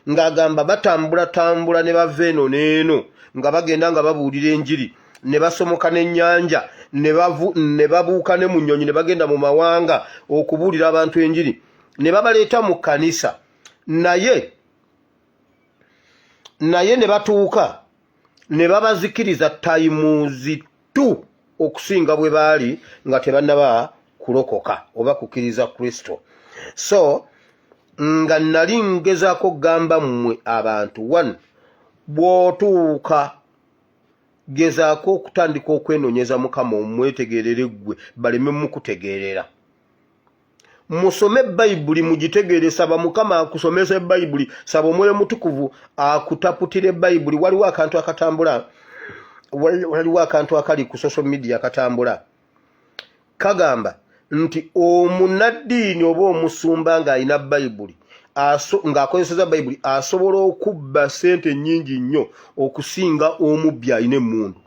Speaker 1: ng'agamba batambulatambula ne bava eno n'eno nga bagenda nga babuulira enjiri, ne basomoka n'ennyanja, ne babuuka ne mu nnyonyi ne bagenda mu mawanga okubuulira abantu enjiri, ne babaleeta mu kkanisa, naye ne batuuka ne babazikiriza tayimuzi 2 okusinga bwe baali nga tebannaba kulokoka oba kukkiriza Kristo. So nga nali ngezaako okugamba mmwe abantu, one, bw'otuuka gezaako okutandika okwenoonyeza Mukama omwetegerere ggwe, baleme mukutegeerera. Musome Bayibuli mugitegeere, saba Mukama akusomese Bayibuli, saba Omwoyo Mutukuvu akutaputire Bayibuli. Waliwo akantu akatambula, waliwo akantu akali ku social media katambula, kagamba nti omunaddiini oba omusumba ng'alina bayibuli ng'akozeseza bayibuli asobola okubba sente nnyingi nnyo okusinga omubbi alina emmundu.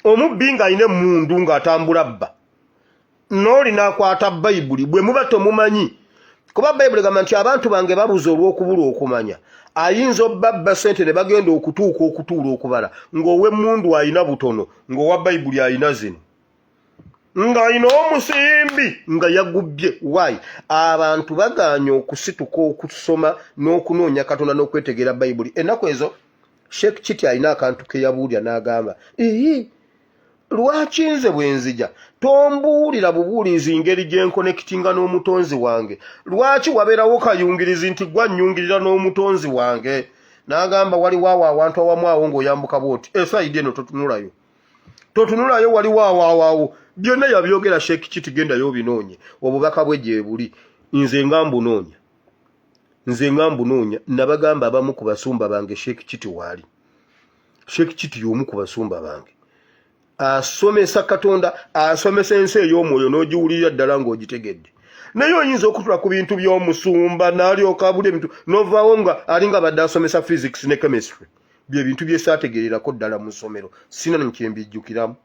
Speaker 1: Omubbi ng'alina emmundu ng'atambula bba n'oli n'akwata bayibuli bwe muba temumanyi, kuba bayibuli egamba nti abantu bange babuze olw'okubulwa okumanya. Ayinza obbabba sente ne bagenda okutuuka okutuula okubala ng'ow'emmundu alina butono, ng'owa bayibuli alina zino, ng'alina omusimbi nga yagubbye. Why? Abantu bagaanye okusituka okusoma n'okunoonya Katonda n'okwetegeera bayibuli. Ennaku ezo Sheikh Kiti alina akantu ke yabuulira n'agamba, ii lwaki nze bwe nzija tombuulira bubuulizi ngeri gye nkonekitinga n'omutonzi wange? Lwaki wabeerawo kayungirizi nti gwa nnyungirira n'omutonzi wange? N'agamba waliwo awo awantu awamu awo ng'oyambuka bw'oti esayidi eno totunulayo, totunulayo, waliwo awo awo awo. Byonna yabyogera Sheikh Kiti, gendayo obinoonye, obubaka bwe gyebuli. Nze nga mbunoonya, nze nga mbunoonya. Nabagamba abamu ku basumba bange Sheikh Kiti waali. Sheikh Kiti y'omu ku basumba bange, asomesa Katonda, asomesa ensi ey'omwoyo n'ogiwulirira ddala ng'ogitegedde. Naye oyinza okutula ku bintu by'omusumba n'alyoka abula ebintu n'ovaawo nga alinga badde asomesa physics ne chemistry, bye bintu bye saategererako ddala mu ssomero, sina nkyembijjukiramu.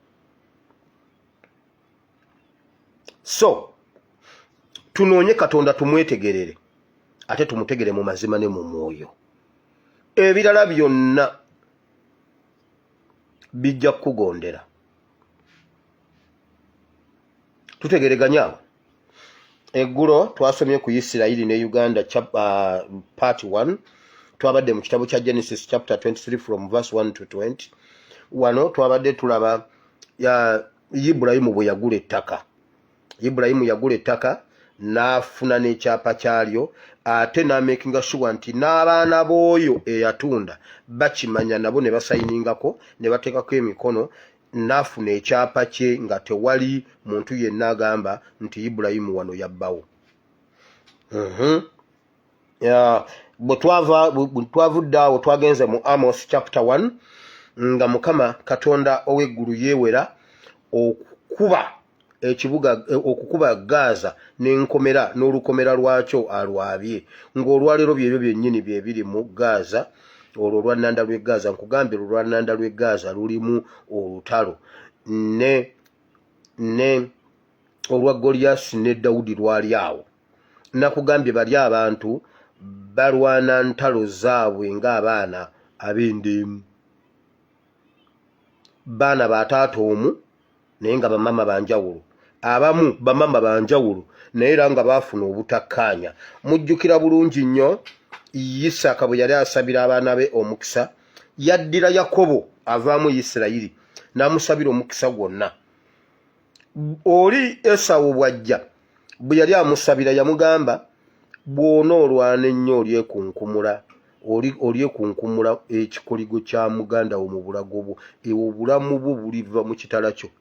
Speaker 1: So tunoonye Katonda, tumwetegerere, ate tumutegere mu mazima ne mu mwoyo. Ebirala byonna bijja kukugondera. Tutegereganye awo. Eggulo twasomye ku Isirayiri ne Uganda part 1. Twabadde mu kitabo kya Genesis chapter 23 from verse 1 to 20. Wano twabadde tulaba ya Ibulayimu bwe yagula ettaka. Ibulayimu yagula ettaka n'afuna n'ekyapa kyalyo, ate n'amakinga sure nti n'abaana b'oyo eyatunda bakimanya, nabo ne basayiningako ne bateekako emikono, n'afuna ekyapa kye nga tewali muntu yenna agamba nti Ibulayimu wano yabbawo. Bwe twavudde awo twagenze mu Amos chapter 1, nga Mukama Katonda ow'eggulu yeewera okukuba ekibuga, okukuba Gaza n'enkomera n'olukomera lwakyo alwabye, ng'olwaleero byebyo byennyini bye biri mu Gaza. Olwo olwannanda lw'e Gaza, nkugambye, olwannanda lw'e Gaza lulimu olutalo ne olwa Goliyasi ne Dawudi lwali awo. Nakugambye bali abantu balwana ntalo zaabwe ng'abaana ab'endeemu, baana ba taata omu naye nga bamama banjawulo, abamu bamama banjawulo naye era nga baafuna obutakkaanya. Mujjukira bulungi nnyo Isaaka bwe yali asabira abaana be omukisa, yaddira Yakobo avaamu Isirayiri n'amusabira omukisa gwonna. Oli Esawu bw'ajja, bwe yali amusabira yamugamba, bw'onoolwana ennyo olyekunkumula, olyekunkumula ekikoligo kya muganda wo mu bulago bwo, ewo obulamu bwo buliva mu kitala kyo,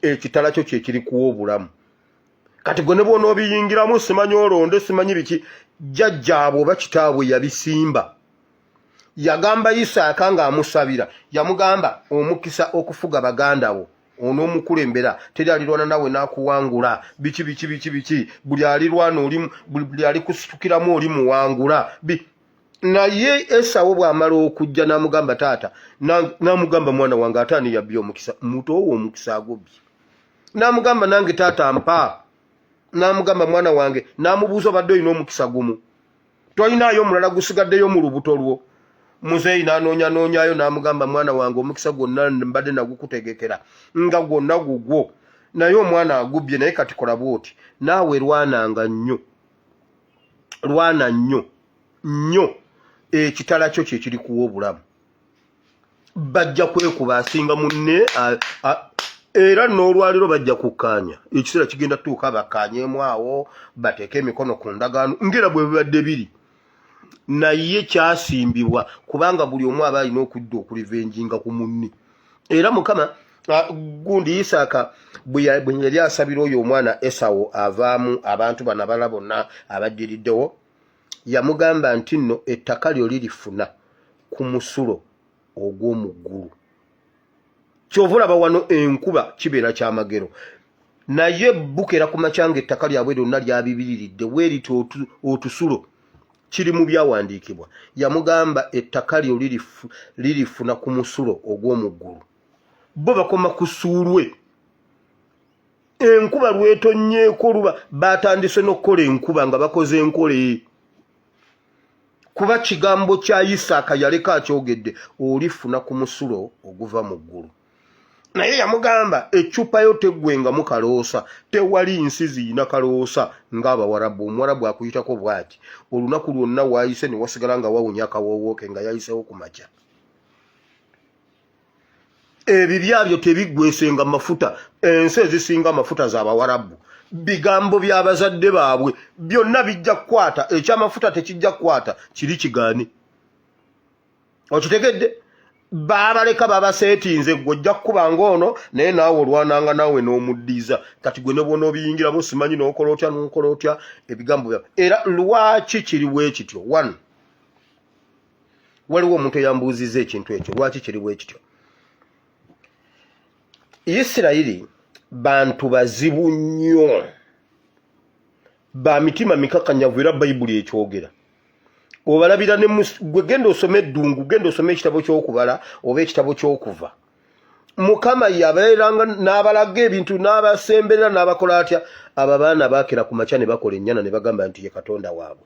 Speaker 1: ekitala kyo kye kirikuwa obulamu. Kati gwe ne bw'onoobiyingiramu, simanyi olonde, simanyi biki, jjajjaabwe oba kitaabwe yabisimba. Yagamba Isaaka ng'amusabira, yamugamba omukisa okufuga baganda bo, onoomukulembera, teri alirwana nawe n'akuwangula, biki biki biki biki, buli alirwana oli, buli alikusitukiramu oli muwangula. Naye Esawo bw'amala okujja n'amugamba taata, n'amugamba mwana wange, ate ani yabbye omukisa? Mutoowo omukisa agubbye. N'amugamba nange taata mpa. N'amugamba mwana wange, n'amubuuza obadde olina omukisa gumu, tolinaayo omulala gusigaddeyo mu lubuto lwo? Muzeeyi n'anoonyanoonyayo n'amugamba mwana wange, omukisa gwonna mbadde nagukutegekera nga gwonna gugwo, naye omwana agubbye. Naye kati kola bw'oti, naawe lwananga nnyo, lwana nnyo nnyo, ekitala kyo kye kirikuwa obulamu. Bajja kwekuba asinga munne, era n'olwaliro bajja kukkaanya. Ekiseera kigenda tutuuka bakkaanyeemu awo, bateeke emikono ku ndagaano ngera bwe bibadde biri, naye kyasimbibwa kubanga buli omu aba alina okudda okulivenjinga ku munne. Era Mukama gundi Isaaka bwe yali asabira oyo omwana Esawo avaamu abantu bano abalala bonna abaddiriddewo, yamugamba nti nno ettaka lyo lirifuna ku musulo ogw'omu ggulu. Kyova olaba wano enkuba kibeera kyamagero. Naye bukera ku makya ng'ettaka lyabwe lyonna lyabibiriridde weeriti otusulo. Kiri mu byawandiikibwa. Yamugamba ettaka lyo lirifuna ku musulo ogw'omu ggulu. Bo bakoma ku ssuulwe. Enkuba lwetonnyeeko luba batandise n'okukola enkuba nga bakoze enkola e. Kuba kigambo kya Isaaka yaleka akyogedde, olifuna ku musulo oguva mu ggulu. Naye yamugamba eccupa yo teggwengamu kaloosa. Tewali nsi ziyina kaloosa ng'Abawarabu. Omuwarabu akuyitako bw'ati olunaku lwonna waayise ne wasigala nga wawunya akawoowo ke nga yayisewo ku makya. Ebibya byo tebiggwesenga mafuta. Ensi ezisinga amafuta za Bawarabu. Bigambo bya bazadde baabwe byonna bijja kukwata. Eky'amafuta tekijja kukwata, kiri kigaane. Okitegedde? Baabaleka babaseetinze, gwe ojja kukuba ng'ono naye naawe olwananga naawe n'omuddiza. Kati gwe ne bw'onoobiyingiramu simanyi n'okola otya n'okola otya ebigambo byabwe. Era lwaki kiri bwe kityo? One, waliwo omuntu eyambuuzizza ekintu ekyo, lwaki kiri bwe kityo? Isirayiri bantu bazibu nnyo, ba mitima mikakanyavu, era Bayibuli ekyogera. Obalabira ne gwe genda osome eddungu, genda osome ekitabo ky'okubala oba ekitabo ky'okuva. Mukama yabeeranga n'abalaga ebintu n'abasemberera n'abakola atya. Abo abaana baakera ku makya ne bakola ennyana ne bagamba nti ye Katonda waabwe.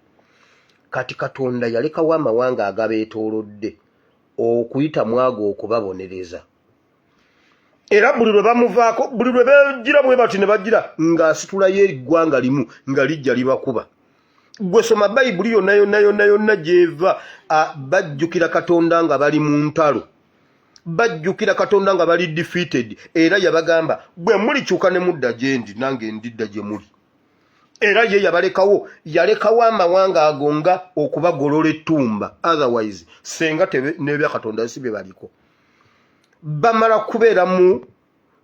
Speaker 1: Kati Katonda yalekawo amawanga agabeetoolodde okuyita mu ago okubabonereza. Era buli lwe bamuvaako, buli lwe beegira bwe bati ne bagira ng'asitulayo eggwanga limu nga lijja libakuba. Gwe soma Bayibuli yonna yonna yonna yonna gy'eva, bajjukira Katonda nga bali mu ntalo, bajjukira Katonda nga bali defeated. Era yabagamba bwe mulikyuka ne mudda gye ndi, nange ndidda gye muli. Era ye yabalekawo, yalekawo amawanga ago nga okubagolola ettumba. Otherwise senga n'ebya Katonda si bye baliko. Bamala kubeera mu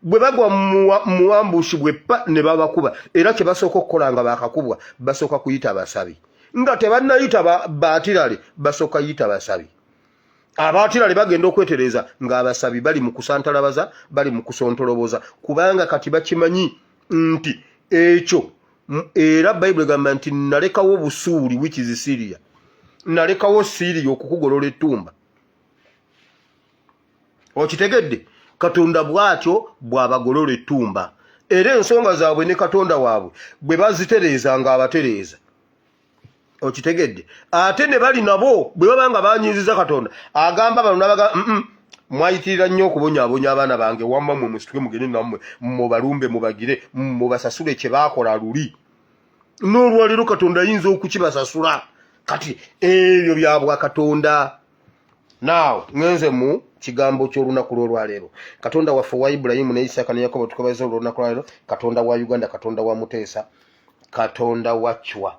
Speaker 1: bwe bagwa mu ambushi bwe pa ne babakuba. Era kye basooka okukola nga baakakubwa, basooka kuyita abasabi. Nga tebannayita baatirale, basooka yita basabi. Abaatirale bagenda okwetereeza ng'abasabi bali mu kusantalabaza, bali mu kusontoloboza, kubanga kati bakimanyi nti ekyo. Era Bayibuli egamba nti nalekawo Busuuli, which is Syria, nalekawo Syria okukugolola ettumba. Okitegedde? Katonda bw'atyo bw'abagolola ettumba. Era ensonga zaabwe ne Katonda waabwe bwe bazitereeza ng'abatereeza. Okitegedde? Ate ne bali nabo bwe baba nga banyiiziza Katonda, agamba bano n'abaga mwayitirira nnyo okubonyaabonya abaana bange, wamma mmwe musituke mugende nammwe mubalumbe mubagire mubasasule kye baakola luli. N'olwaleero Katonda ayinza okukibasasula. Kati ebyo bya bwa Katonda. Now ngenze mu kigambo ky'olunaku lw'olwaleero. Katonda waffe owa Ibulayimu ne Isaaka ne Yakobo, tukwebaza olw'olunaku lwaleero. Katonda wa Uganda, Katonda wa Muteesa, Katonda wa Chwa,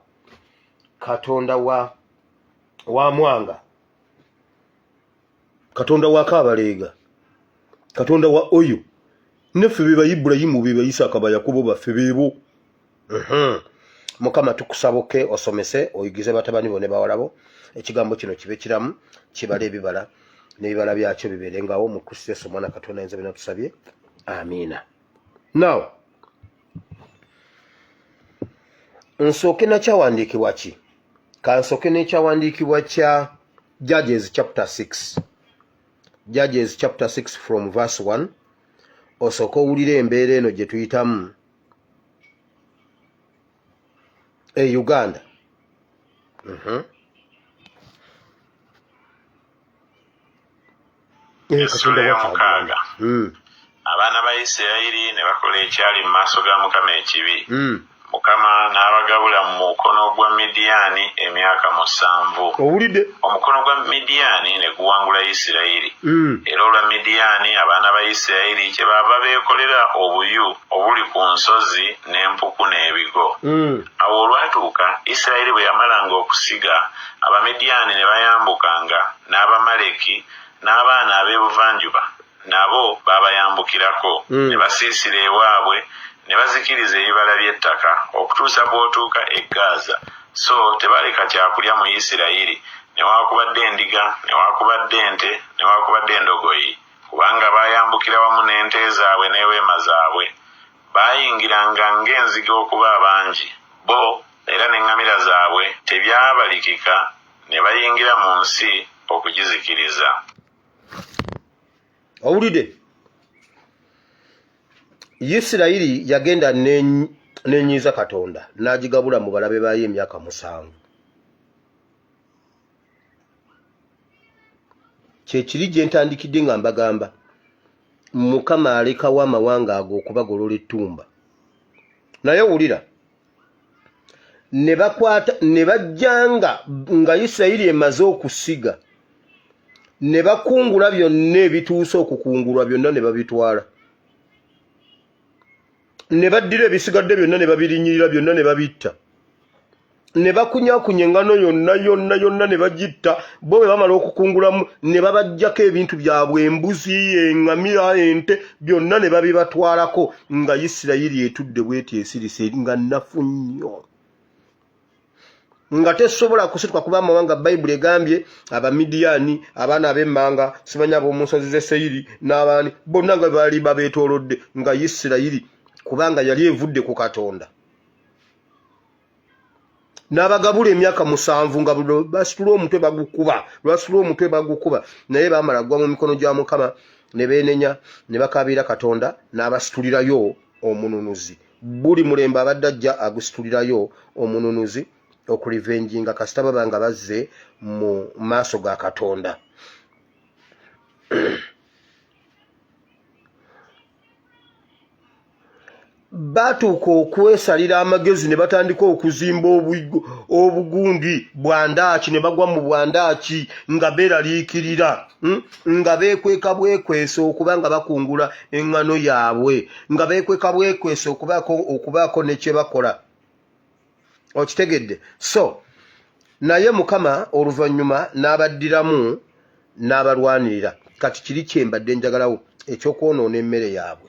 Speaker 1: Katonda wa Mwanga, Katonda wa Kaabaleega, Katonda wa Oyo, neffe be ba Ibulayimu, be ba Isaaka, ba Yakobo baffe beebo. Mukama tukusabuke osomese oyigize batabani bo ne bawala bo ekigambo kino kibe kiramu, kibale ebibala n'ebibala byakyo bibeerengawo mu Kristo Yesu omwana Katonda ayinza byonna tusabye, amiina. Now nsooke nakyawandiikibwa ki? Kansooke n'ekyawandiikibwa kya Judges chapter 6, Judges chapter 6 from verse 1, osooke owulire embeera eno gye tuyitamu e Uganda.
Speaker 11: Essula ey'omukaaga. Abaana ba Isirayiri ne bakola ekyali mu maaso ga Mukama ekibi. Mukama n'abagabula mu mukono gwa Midiyaani emyaka 7.
Speaker 1: Owulidde?
Speaker 11: Omukono gwa Midiyaani ne guwangula Isirayiri. Era olwa Midiyaani abaana ba Isirayiri kyebaava beekolera obuyu obuli ku nsozi n'empuku n'ebigo. Awo olwatuuka, Isirayiri bwe yamalanga okusiga, Abamidiyaani ne bayambukanga, n'Abamaleki n'abaana ab'ebuvanjuba nabo baabayambukirako, ne basiisira ewaabwe, ne bazikiriza ebibala by'ettaka okutuusa bw'otuuka e Gaaza, so tebaleka kya kulya mu Isirayiri, newakubadde endiga, newakubadde ente, newakubadde endogoyi, kubanga baayambukira wamu n'ente zaabwe n'eweema zaabwe. Baayingiranga ng'enzige okuba abangi, bo era n'eŋŋamira zaabwe tebyabalikika, ne bayingira mu nsi okugizikiriza.
Speaker 1: Owulidde? Isirayiri yagenda n'enyiiza Katonda n'agigabula mu balabe baayo emyaka musanvu. Kyekiri gye ntandikidde nga mbagamba Mukama alekawo amawanga ago okubagolola ettumba. Naye wulira, ne bakwata ne bajjanga nga Isirayiri emaze okusiga ne bakungula byonna ebituuse okukungulwa byonna ne babitwala ne baddira ebisigadde byonna ne babirinyirira byonna ne babitta ne bakunyakunya engano yonna yonna yonna ne bagitta. Bo bwe bamala okukungulamu ne babaggyako ebintu byabwe, embuzi, eŋŋamira, ente, byonna ne babibatwalako, nga Isirayiri etudde bweti esirise nga nnafu nnyo, nga tesobola kusituka kuba amawanga. Bayibuli egambye Abamidiyaani, abaana ab'emmanga, simanyi ab'omu nsozi z'e Seyiri n'abaani bonna nga baali babeetoolodde, nga Isirayiri kubanga yali evudde ku Katonda n'abagabula emyaka musanvu, nga basitula omutwe bagukuba, lwasitula omutwe bagukuba. Naye baamala gwa mu mikono gya Mukama ne beenenya ne bakaabira Katonda n'abasitulirayo omununuzi. Buli mulembe abadde ajja agusitulirayo omununuzi okulivenjinga kasita baba nga bazze mu maaso ga Katonda. Batuuka okwesalira amagezi ne batandika okuzimba obugundi bwandaaki, ne bagwa mu bwandaaki nga beeraliikirira, Nga beekweka bwekwesa okuba nga bakungula eŋŋano yaabwe, nga beekweka bwekwesa okubaako ne kye bakola. Okitegedde? So naye Mukama oluvannyuma n'abaddiramu n'abalwanirira. Kati kiri kyembadde njagalawo eky'okwonoona emmere yaabwe,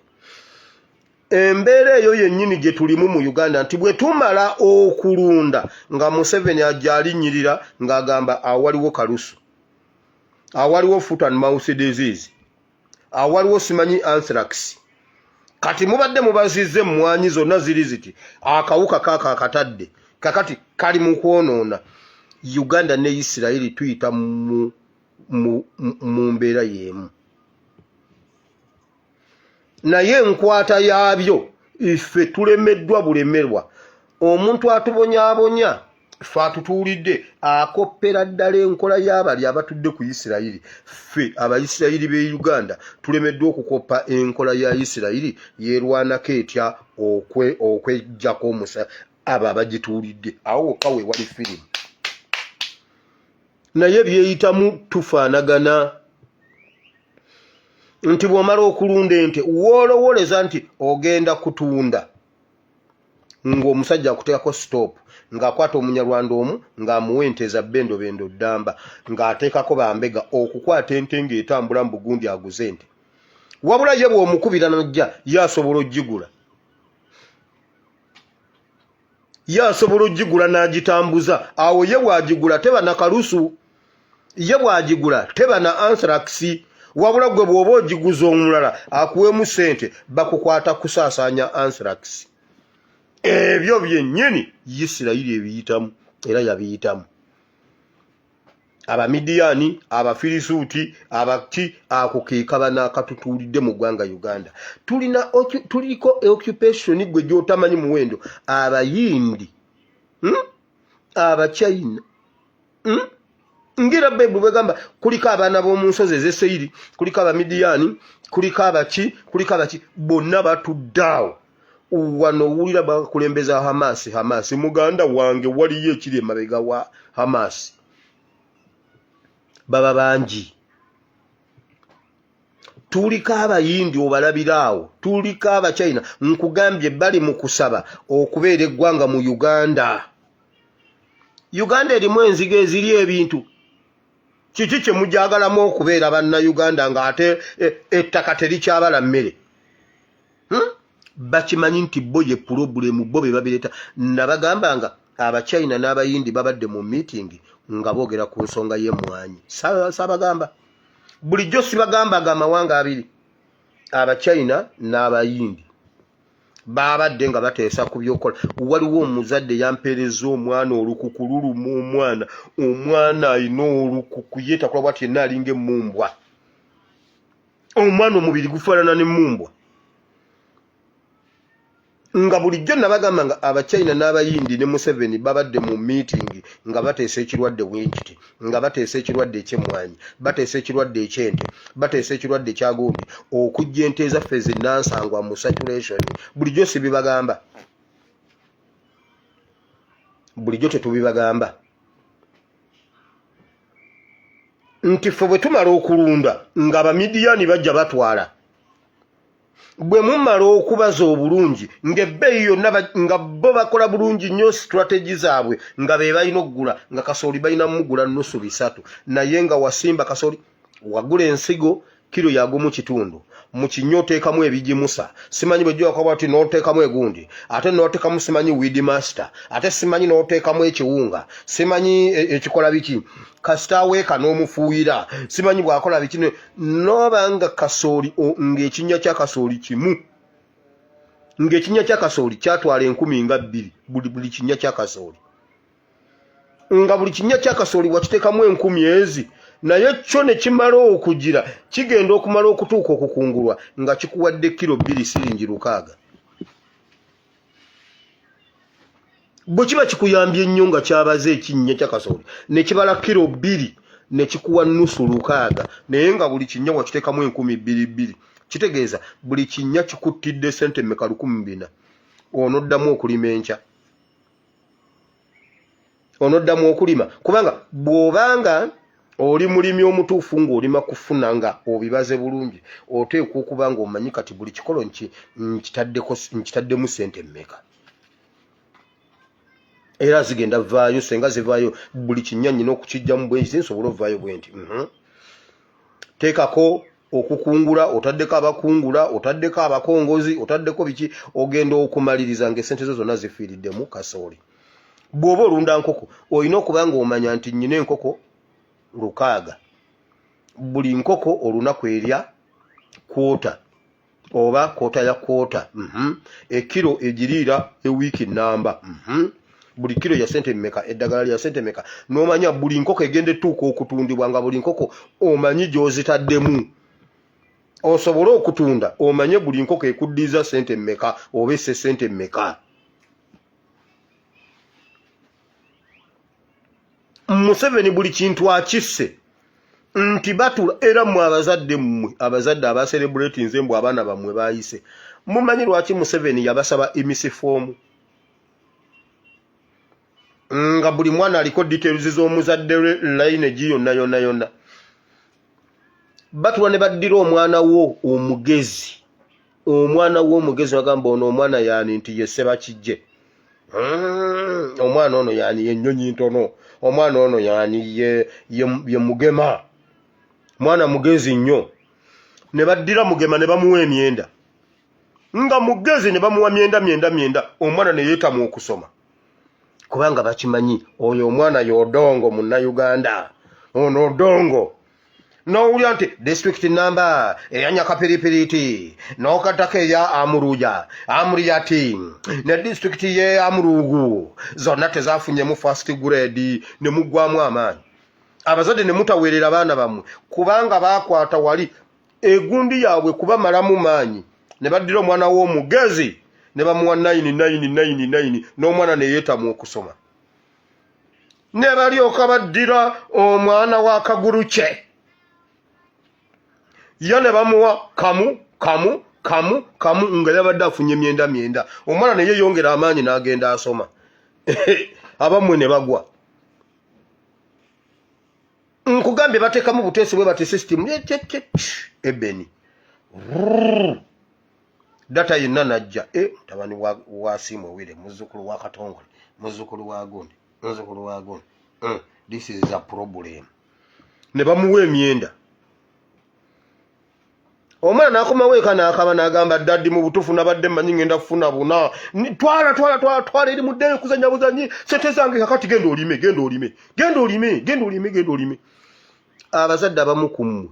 Speaker 1: embeera eyo yennyini gye tulimu mu Uganda, nti bwe tumala okulunda nga Museveni ajja alinnyirira ng'agamba awaliwo kalusu, awaliwo foot and mouth disease, awaliwo simanyi anthrax. Kati mubadde mubazizza emmwanyi zonna ziri ziti, akawuka kaako akatadde kakati kali mu kwonoona Uganda. Ne Isirayiri tuyita mu mbeera y'emu, naye enkwata yaabyo ife tulemeddwa bulemerwa. Omuntu atubonyabonya ffe atutuulidde akoppera ddala enkola y'abali abatudde ku Isirayiri. Ffe Abayisirayiri b'e Uganda tulemeddwa okukoppa enkola ya Isirayiri yeerwanako etya okweggyako omusa abo abagituulidde. Awo wokka we wali firimu, naye byeyitamu tufaanagana nti bw'omala okulunda ente woolowoleza nti ogenda kutunda, ng'omusajja akuteekako stop, ng'akwata Omunyarwanda omu ng'amuwa ente za bendobendo ddamba, ng'ateekako bambega okukwata ente ng'etambula mu bugundi aguze ente. Wabula ye bw'omukubira najja, ye asobola ogigula, ye asobola ogigula n'agitambuza. Awo ye bw'agigula teba na kalusu, ye bw'agigula teba na anthrax. Wabula gwe bw'oba ogiguza omulala akuweemu ssente, bakukwata kusaasaanya anthrax. Ebyo byennyini Isirayiri ebiyitamu era yabiyitamu. Abamidiyaani, Abafirisuuti, abaki, ako ke kabano akatutuulidde mu ggwanga Uganda. Tulina tuliko occupation gwe gy'otamanyi muwendo, Abayindi, Abachina, Ngera Bayibuli bwegamba, kuliko abaana b'omu nsozi ez'Eseyiri, kuliko Abamidiyaani, kuliko abaki, kuliko abaki, bonna batudde awo. Wano owulira bakulembeza Hamasi. Hamasi muganda wange, waliyo ekiri emabega wa Hamasi. Baba bangi. Tuliko Abayindi obalabira awo, tuliko Abachina. Nkugambye bali mu kusaba okubeera eggwanga mu Uganda. Uganda erimu enzige eziri ebintu. Kiki kye mujagalamu okubeera Bannayuganda ng'ate ettaka terikyabala mmere? Bakimanyi nti bo ye pulobulemu, bo be babireeta. Nabagamba nga Abachina n'Abayindi babadde mu miitingi nga boogera ku nsonga y'emmwanyi. Saabagamba bulijjo, sibagambaga amawanga abiri, Abachina n'Abayindi. Babadde nga bateesa ku byokukola. Waliwo omuzadde yampeereza omwana olukuku luluma omwana, omwana alina olukuku yeetakula bwati yenna alinga emmumbwa, omwana omubiri gufaanana n'emmumbwa. Nga bulijjo nabagamba nga Abachina n'Abayindi ne Museveni babadde mu meeting nga bateesa ekirwadde bwenkiti, nga bateesa ekirwadde ekyemmwanyi, bateesa ekirwadde ekyente, bateesa ekirwadde ekyagundi, okujja ente ezaffe zinansangwa mu saturation. Bulijjo sibibagamba, bulijjo tetubibagamba nti ffe bwe tumala okulunda nga Abamidiyani bajja batwala, bwe mumala okubaza obulungi ng'ebbeeyi yonna nga bo bakola bulungi nnyo strategy zaabwe nga be balina okugula, nga kasooli balina mugula nusu 300, naye nga wasimba kasooli wagula ensigo kiro yagumu kitundu, mu kinnya oteekamu ebigimusa, simanyi bwe gyoka bwati n'oteekamu egundi, ate n'oteekamu simanyi weed master, ate simanyi n'oteekamu ekiwunga, simanyi ekikola biki, kasita aweeka n'omufuuyira, simanyi bw'akola biki, n'oba nga kasooli ng'ekinnya kya kasooli kimu, ng'ekinnya kya kasooli kyatwala 20,000 buli kinnya kya kasooli, nga buli kinnya kya kasooli wakiteekamu 1000 ezi, naye kyo ne kimala okugira kigenda okumala okutuuka okukungulwa nga kikuwadde kiro 2 siringi 6. Bwe kiba kikuyambye nnyo nga kyabaze ekinnya kya kasooli ne kibala kiro 2 ne kikuwa nusu 6, naye nga buli kinnya wakiteekamu 2,000, kitegeeza buli kinnya kikuttidde sente mmeka? 1,400. Onoddamu okulima enkya, onoddamu okulima, kubanga bw'obanga oli mulimi omutuufu ng'olima kufuna nga obibaze bulungi, oteekwa okuba ng'omanyi kati buli kikolo nkitaddemu sente mmeka, era zigenda vaayo. Senga zivaayo buli kinnya nnyina okukijjamu bwe nti nsobola ovaayo bwe nti. Teekako okukungula, otaddeko abakungula, otaddeko abakongozi, otaddeko biki, ogenda okumaliriza ng'essente zo zonna zifiiriddemu kasooli. Bw'oba olunda nkoko olina okuba ng'omanya nti nnyina enkoko 6, buli nkoko olunaku erya kwota oba kwota ya kwota, ekiro egiriira ewiiki namba, buli kiro ya sente mmeka, eddagala lya sente mmeka, n'omanya buli nkoko egenda etuuka okutundibwa nga buli nkoko omanyi gy'ozitaddemu, osobole okutunda omanye buli nkoko ekuddiza sente mmeka oba esse sente mmeka. Museveni buli kintu akisse nti batula. Era mmwe abazadde, mmwe abazadde abacelebratinze mbu abaana bammwe bayise, mumanyi lwaki Museveni yabasaba EMIS form nga buli mwana aliko details z'omuzadde lwe, line yonna yonna yonna? Batula ne baddira omwana wo omugezi, omwana wo omugezi, bagamba ono omwana yaani? Nti ye Sebakijje. Omwana ono yaani? Yennyonyi ntono. Omwana ono yaani? Ye Mugema, mwana mugezi nnyo. Ne baddira Mugema ne bamuwa emyenda, nga mugezi, ne bamuwa myenda, myenda, myenda, omwana ne yeetamu okusoma, kubanga bakimanyi oyo omwana y'Odongo Munnayuganda ono Odongo. N'owulira nti disitulikiti namba eya Nyakapiripiriti n'okattako eya Amuruja Amuriyati ne disitulikiti ye Amurugu zonna tezafunyemu first grade, ne muggwamu amaanyi abazadde ne mutaweerera baana bammwe, kubanga baakwata wali egundi yaabwe kubamalamu maanyi, ne baddira omwana w'omugezi ne bamuwa 9 9 9 9, n'omwana ne yeetamu okusoma, ne balyoka baddira omwana wa Kagurukye ye ne bamuwa kamu kamu kamu kamu, nga yabadde afunye myenda myenda, omwana ne yeeyongera amaanyi n'agenda asoma, abammwe ne bagwa. Nkugambye bateekamu buteesi bwe bati system ebeni data yenna najja mutabani wa Simu Wire, muzzukulu wa Katongole, muzzukulu wa gundi, muzzukulu wa gundi, this is a problem. Ne bamuwa emyenda, omwana n'akomawo eka n'akaba n'agamba, "Daddy, mu butuufu nabadde mmanyi ngenda kufuna buna. Twala, twala, twala, twala eri, muddeyo kuzanya buzanyi sente zange. Kakati genda olime, genda olime, genda olime, genda olime, genda olime." Abazadde abamu ku mmwe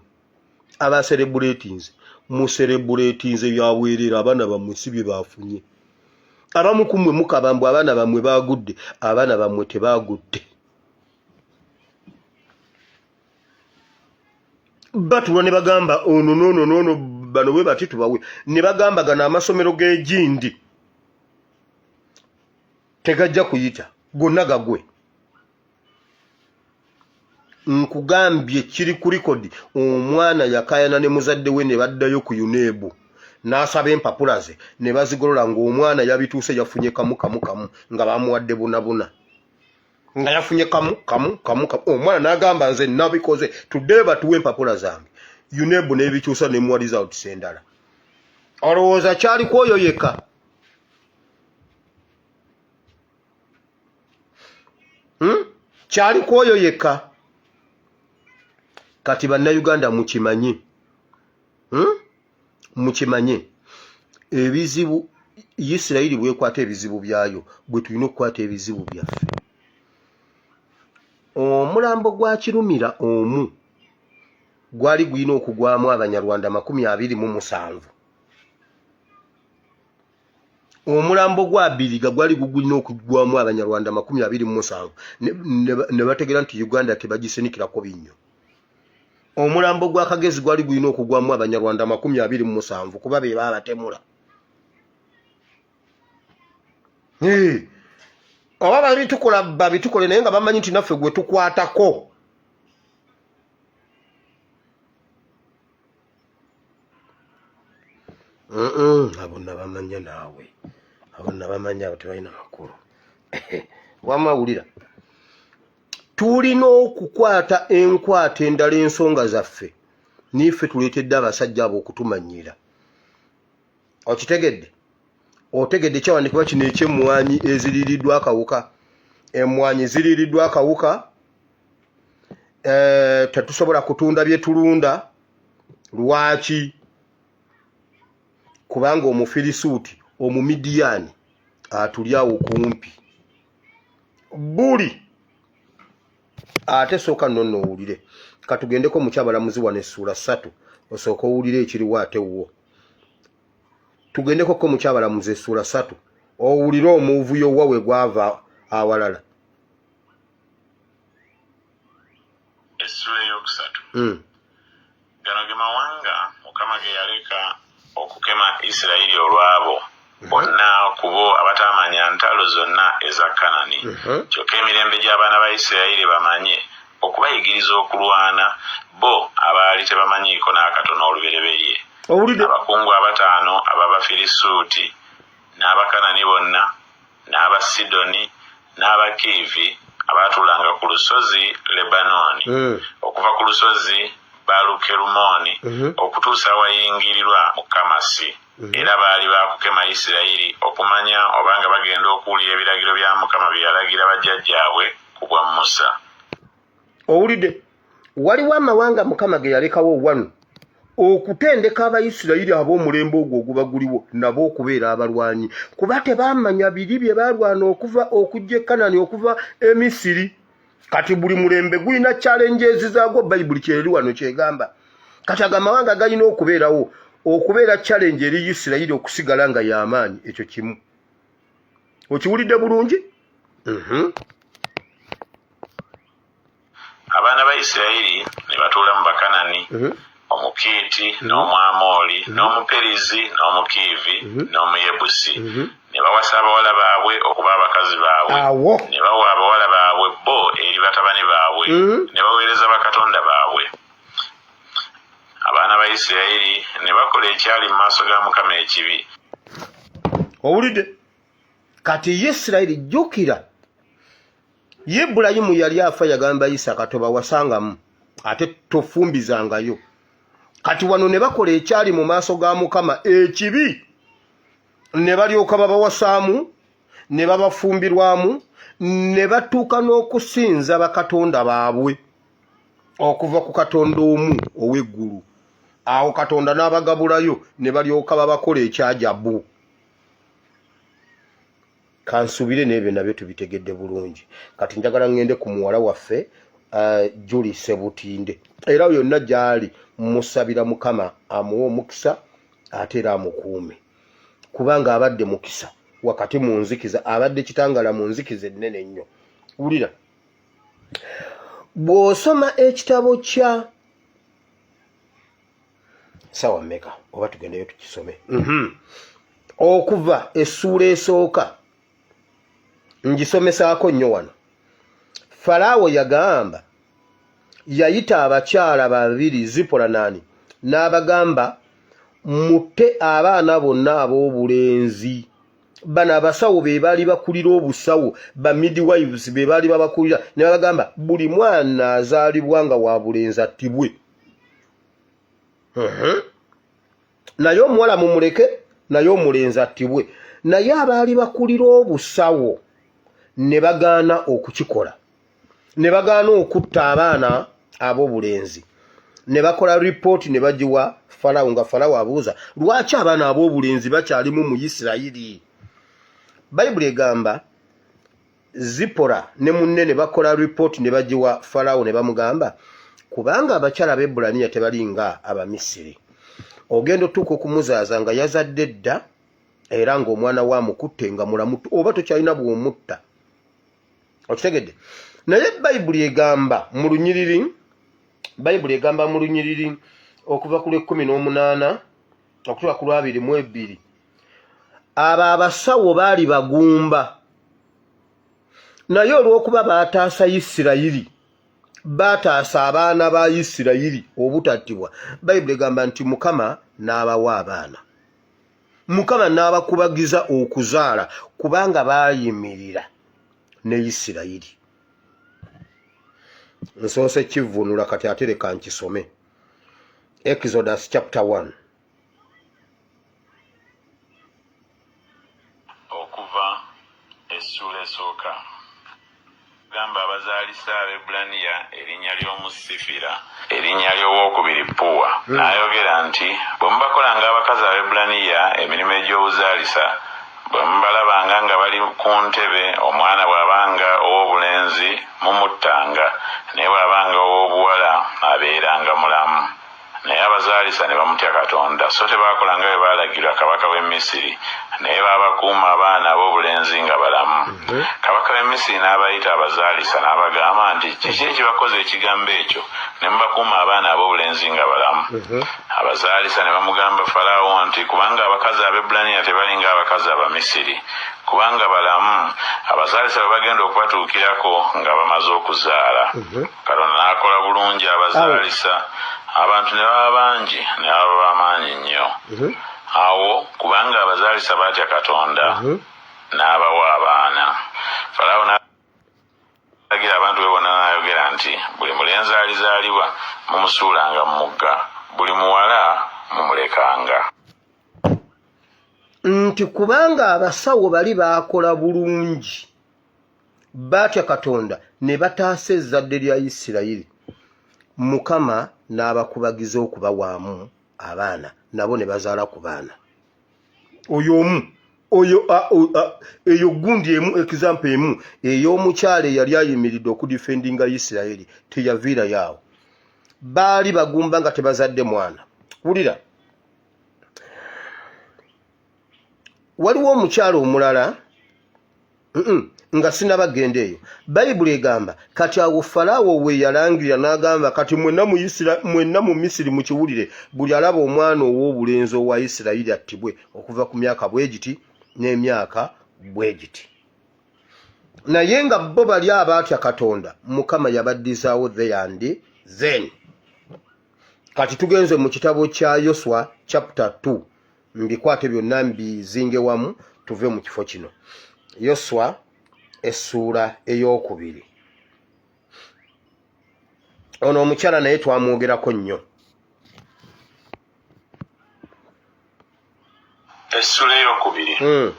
Speaker 1: abacelebratinze, mucelebratinze byabwerera, abaana bammwe si bye bafunye. Abamu ku mmwe mukaba mbu abaana bammwe baagudde, abaana bammwe tebaagudde. Batulwa ne bagamba ono noono noono bano bwe bati tubawe, ne bagamba gano amasomero g'egindi tegajja kuyita gonna gagwe. Nkugambye kiri ku likodi, omwana yakayana ne muzadde we ne baddayo ku UNEB n'asaba empapula ze ne bazigolola ng'omwana yabituuse yafunye kamu kamu kamu nga bamuwadde bunabuna nga yafunye kamu kamu kamu kamu omwana n'agamba nze nabikoze tuddeyo batuwe empapula zange. UNEB n'ebikyusa nemuwa results endala. Olowooza kyali ku oyo yekka? Kyali ku oyo yekka? Kati bannayuganda mukimanye, Mukimanye ebizibu Isirayiri bwekwata ebizibu byayo, bwe tulina okukwata ebizibu byaffe. Omulambo gwa Kirumira omu gwali gulina okugwamu Abanyarwanda 27. Omulambo gwa Abiriga gwali gugulina okugwamu Abanyarwanda 27, ne bategeera nti Uganda tebagisinikirako binnyo. Omulambo gwa Kagezi gwali gulina okugwamu Abanyarwanda 27 kuba be baabatemula. Oba babitukola babitukole, naye nga bamanyi nti naffe gwe tukwatako. Abo nabamanya naawe, abo nabamanya, abo tebalina makulu. Wamma wulira, tulina okukwata enkwata endala ensonga zaffe, niiffe tuleetedde abasajja abo okutumanyiira. Okitegedde? Otegedde ekyawandiikibwa kino eky'emmwanyi eziriiriddwa akawuka? Emmwanyi ziriiriddwa akawuka, tetusobola kutunda bye tulunda. Lwaki? Kubanga Omufirisuuti Omumidiyaani atuli awo kumpi buli. Ate sooka nno nno owulire, katugendeko mu Kyabalamuzi wano essuula 3, osooka owulire ekiriwo. Ate wo tugendeko ko mu Kyabalamuzi essuula 3, owulire omuvuyo wa we gwava awalala.
Speaker 11: Essula eyokusatu. Gano ge mawanga Mukama ge yaleka okukema Isirayiri olw'abo bonna ku bo abataamanya ntalo zonna eza Kanani, kyokka emirembe gy'abaana ba Isirayiri bamanye okubayigiriza okulwana, bo abaali tebamanyiiko n'akatono olubereberye.
Speaker 1: Owulidde?
Speaker 11: Abakungu abataano ab'Abafirisuuti, n'Abakanani bonna, n'Abasidoni, n'Abakiivi abaatuulanga ku lusozi Lebanooni, okuva ku lusozi Baalukerumooni okutuusa awayingirirwa mu Kamasi. Era baali ba kukema Isirayiri okumanya obanga bagenda okuwulira ebiragiro bya Mukama bye yalagira bajjajjaabwe ku bwa Musa.
Speaker 1: Owulidde? Waliwo amawanga Mukama ge yalekawo wano okutendeka Abayisirayiri ab'omulembe ogwo oguba guliwo nabo okubeera abalwanyi, kuba tebaamanya biri bye baalwana okuva okujja e Kanani, okuva e Misiri. Kati buli mulembe gulina challenges zaagwo, Bayibuli kyeri wano kyegamba. Kati ago amawanga galina okubeerawo okubeera challenge eri Isirayiri okusigala nga y'amaanyi. Ekyo kimu okiwulidde bulungi?
Speaker 11: Abaana ba Isirayiri ne batuula mu Bakanani, Omukiiti, n'Omwamooli, n'Omuperizi, n'Omukiivi, n'Omuyebusi. Ne bawasa abawala baabwe okuba abakazi baabwe,
Speaker 1: Awo.
Speaker 11: ne bawa abawala baabwe bo eri batabani baabwe, ne baweereza bakatonda baabwe. Abaana ba Isirayiri ne bakola ekyali mu maaso ga Mukama ekibi.
Speaker 1: Owulidde? Kati Isirayiri, jjukira Ibulayimu yali afa, yagamba Isaka tobawasangamu ate tofumbizangayo. Kati wano ne bakola ekyali mu maaso ga Mukama ekibi, ne balyoka babawasaamu ne babafumbirwamu ne batuuka n'okusinza bakatonda baabwe okuva ku Katonda omu ow'eggulu. Awo Katonda n'abagabulayo ne balyoka babakola ekyajabu. Kansuubire n'ebyo nabyo tubitegedde bulungi. Kati njagala ŋŋende ku muwala waffe Julie Sebutinde, era yonna gy'ali musabira Mukama amuwe omukisa ate era amukuume, kubanga abadde mukisa. wakati mu nzikiza abadde kitangala mu nzikiza ennene ennyo wulira bw'osoma ekitabo kya sawa mmeka oba tugendeyo tukisome mhm. okuva essuula esooka ngisomesaako nnyo wano falaawo yagamba yayita abakyala babiri zipola nani n'abagamba mutte abaana bonna ab'obulenzi bano abasawo be baali bakulira obusawo ba midwives be baali babakulira ne babagamba buli mwana azaalibwa nga wa bulenzi attibwe naye omuwala mumuleke naye omulenzi attibwe naye abaali bakulira obusawo ne bagaana okukikola ne bagaana okutta abaana ab'obulenzi ne bakola ripooti ne bagiwa falawo nga falawo abuuza lwaki abaana ab'obulenzi bakyalimu mu isirayiri bayibuli egamba zipora ne munne ne bakola ripooti ne bagiwa falawo ne bamugamba kubanga abakyala ab'ebulaniya tebali nga abamisiri ogenda otuuka okumuzaaza nga yazadde dda era ng'omwana wa amukutte nga mulamu oba tokyalina bw'omutta okitegedde naye bayibuli egamba mu lunyiriri bayibuli egamba mu lunyiriri okuva ku lw'ekkumi n'omunaana okutuuka ku lwabiri mu ebbiri abo abasawo baali bagumba naye olw'okuba baataasa isirayiri baataasa abaana ba isirayiri obutattibwa bayibuli egamba nti mukama n'abawa abaana mukama n'abakubagiza okuzaala kubanga baayimirira ne isirayiri nsoose kivvunula kati ate leka nkisome exodus chapter 1
Speaker 11: okuva essuula esooka Gamba abazaalisa Abaebbulaniya erinnya ly'omu Sifira, erinnya ly'ow'okubiri Puwa. Hmm. N'ayogera nti, Bwe mubakolanga abakazi Abaebbulaniya emirimu egy'obuzaalisa, bwe mubalabanga nga bali ku ntebe, omwana bw'abanga ow'obulenzi mumuttanga, naye bw'abanga ow'obuwala abeeranga mulamu. Naye abazaalisa ne bamutya Katonda, so tebaakola nga bwe baalagirwa kabaka w'e Misiri, naye baabakuuma abaana ab'obulenzi nga balamu. Mhm. Kabaka w'e Misiri n'abayita abazaalisa n'abagamba nti, Kiki ekibakoza ekigambo ekyo ne mubakuuma abaana ab'obulenzi nga balamu? Mhm. Abazaalisa ne bamugamba Falaawo nti, Kubanga abakazi Abaebbulaniya tebali ng'abakazi Abamisiri, kubanga balamu, abazaalisa bwe bagenda okubatuukirako nga bamaze okuzaala. Mhm. Katonda n'akola bulungi abazaalisa, abantu ne baba bangi ne baba b'amaanyi nnyo. Mhm. Awo kubanga abazaalisa baatya Katonda, mhm. n'abawa abaana. Falaawo n'alagira abantu be bonna n'ayogera nti, Buli mulenzi alizaalibwa mumusuulanga mu mugga, buli muwala mumulekanga.
Speaker 1: Nti kubanga abasawo bali baakola bulungi. Baatya Katonda ne bataasa ezzadde lya Isirayiri, Mukama n'abakubagiza okubawaamu abaana, nabo ne bazaala ku baana. Oyo omu oyo eyo gundi emu example emu ey'omukyala eyali ayimiridde okudifendinga Isirayiri teyaviirayo awo. Baali bagumba nga tebazadde mwana. Wulira, waliwo omukyala omulala nga sinabagenda eyo bayibuli egamba kati awo falaawo we yalangirira n'agamba kati mwenna mu mwenna mu misiri mukiwulire buli alaba omwana ow'obulenzi owa isirayiri attibwe okuva ku myaka bwe giti n'emyaka bwe giti naye nga bo bali abaatya katonda mukama yabaddizaawo there and then kati tugenze mu kitabo kya yoswa chapter 2 mbikwate byonna mbizinge wamu tuve mu kifo kino yoswa essuula ey'okubiri ono omukyala naye twamwogerako nnyo
Speaker 11: essuula ey'okubiri hmm.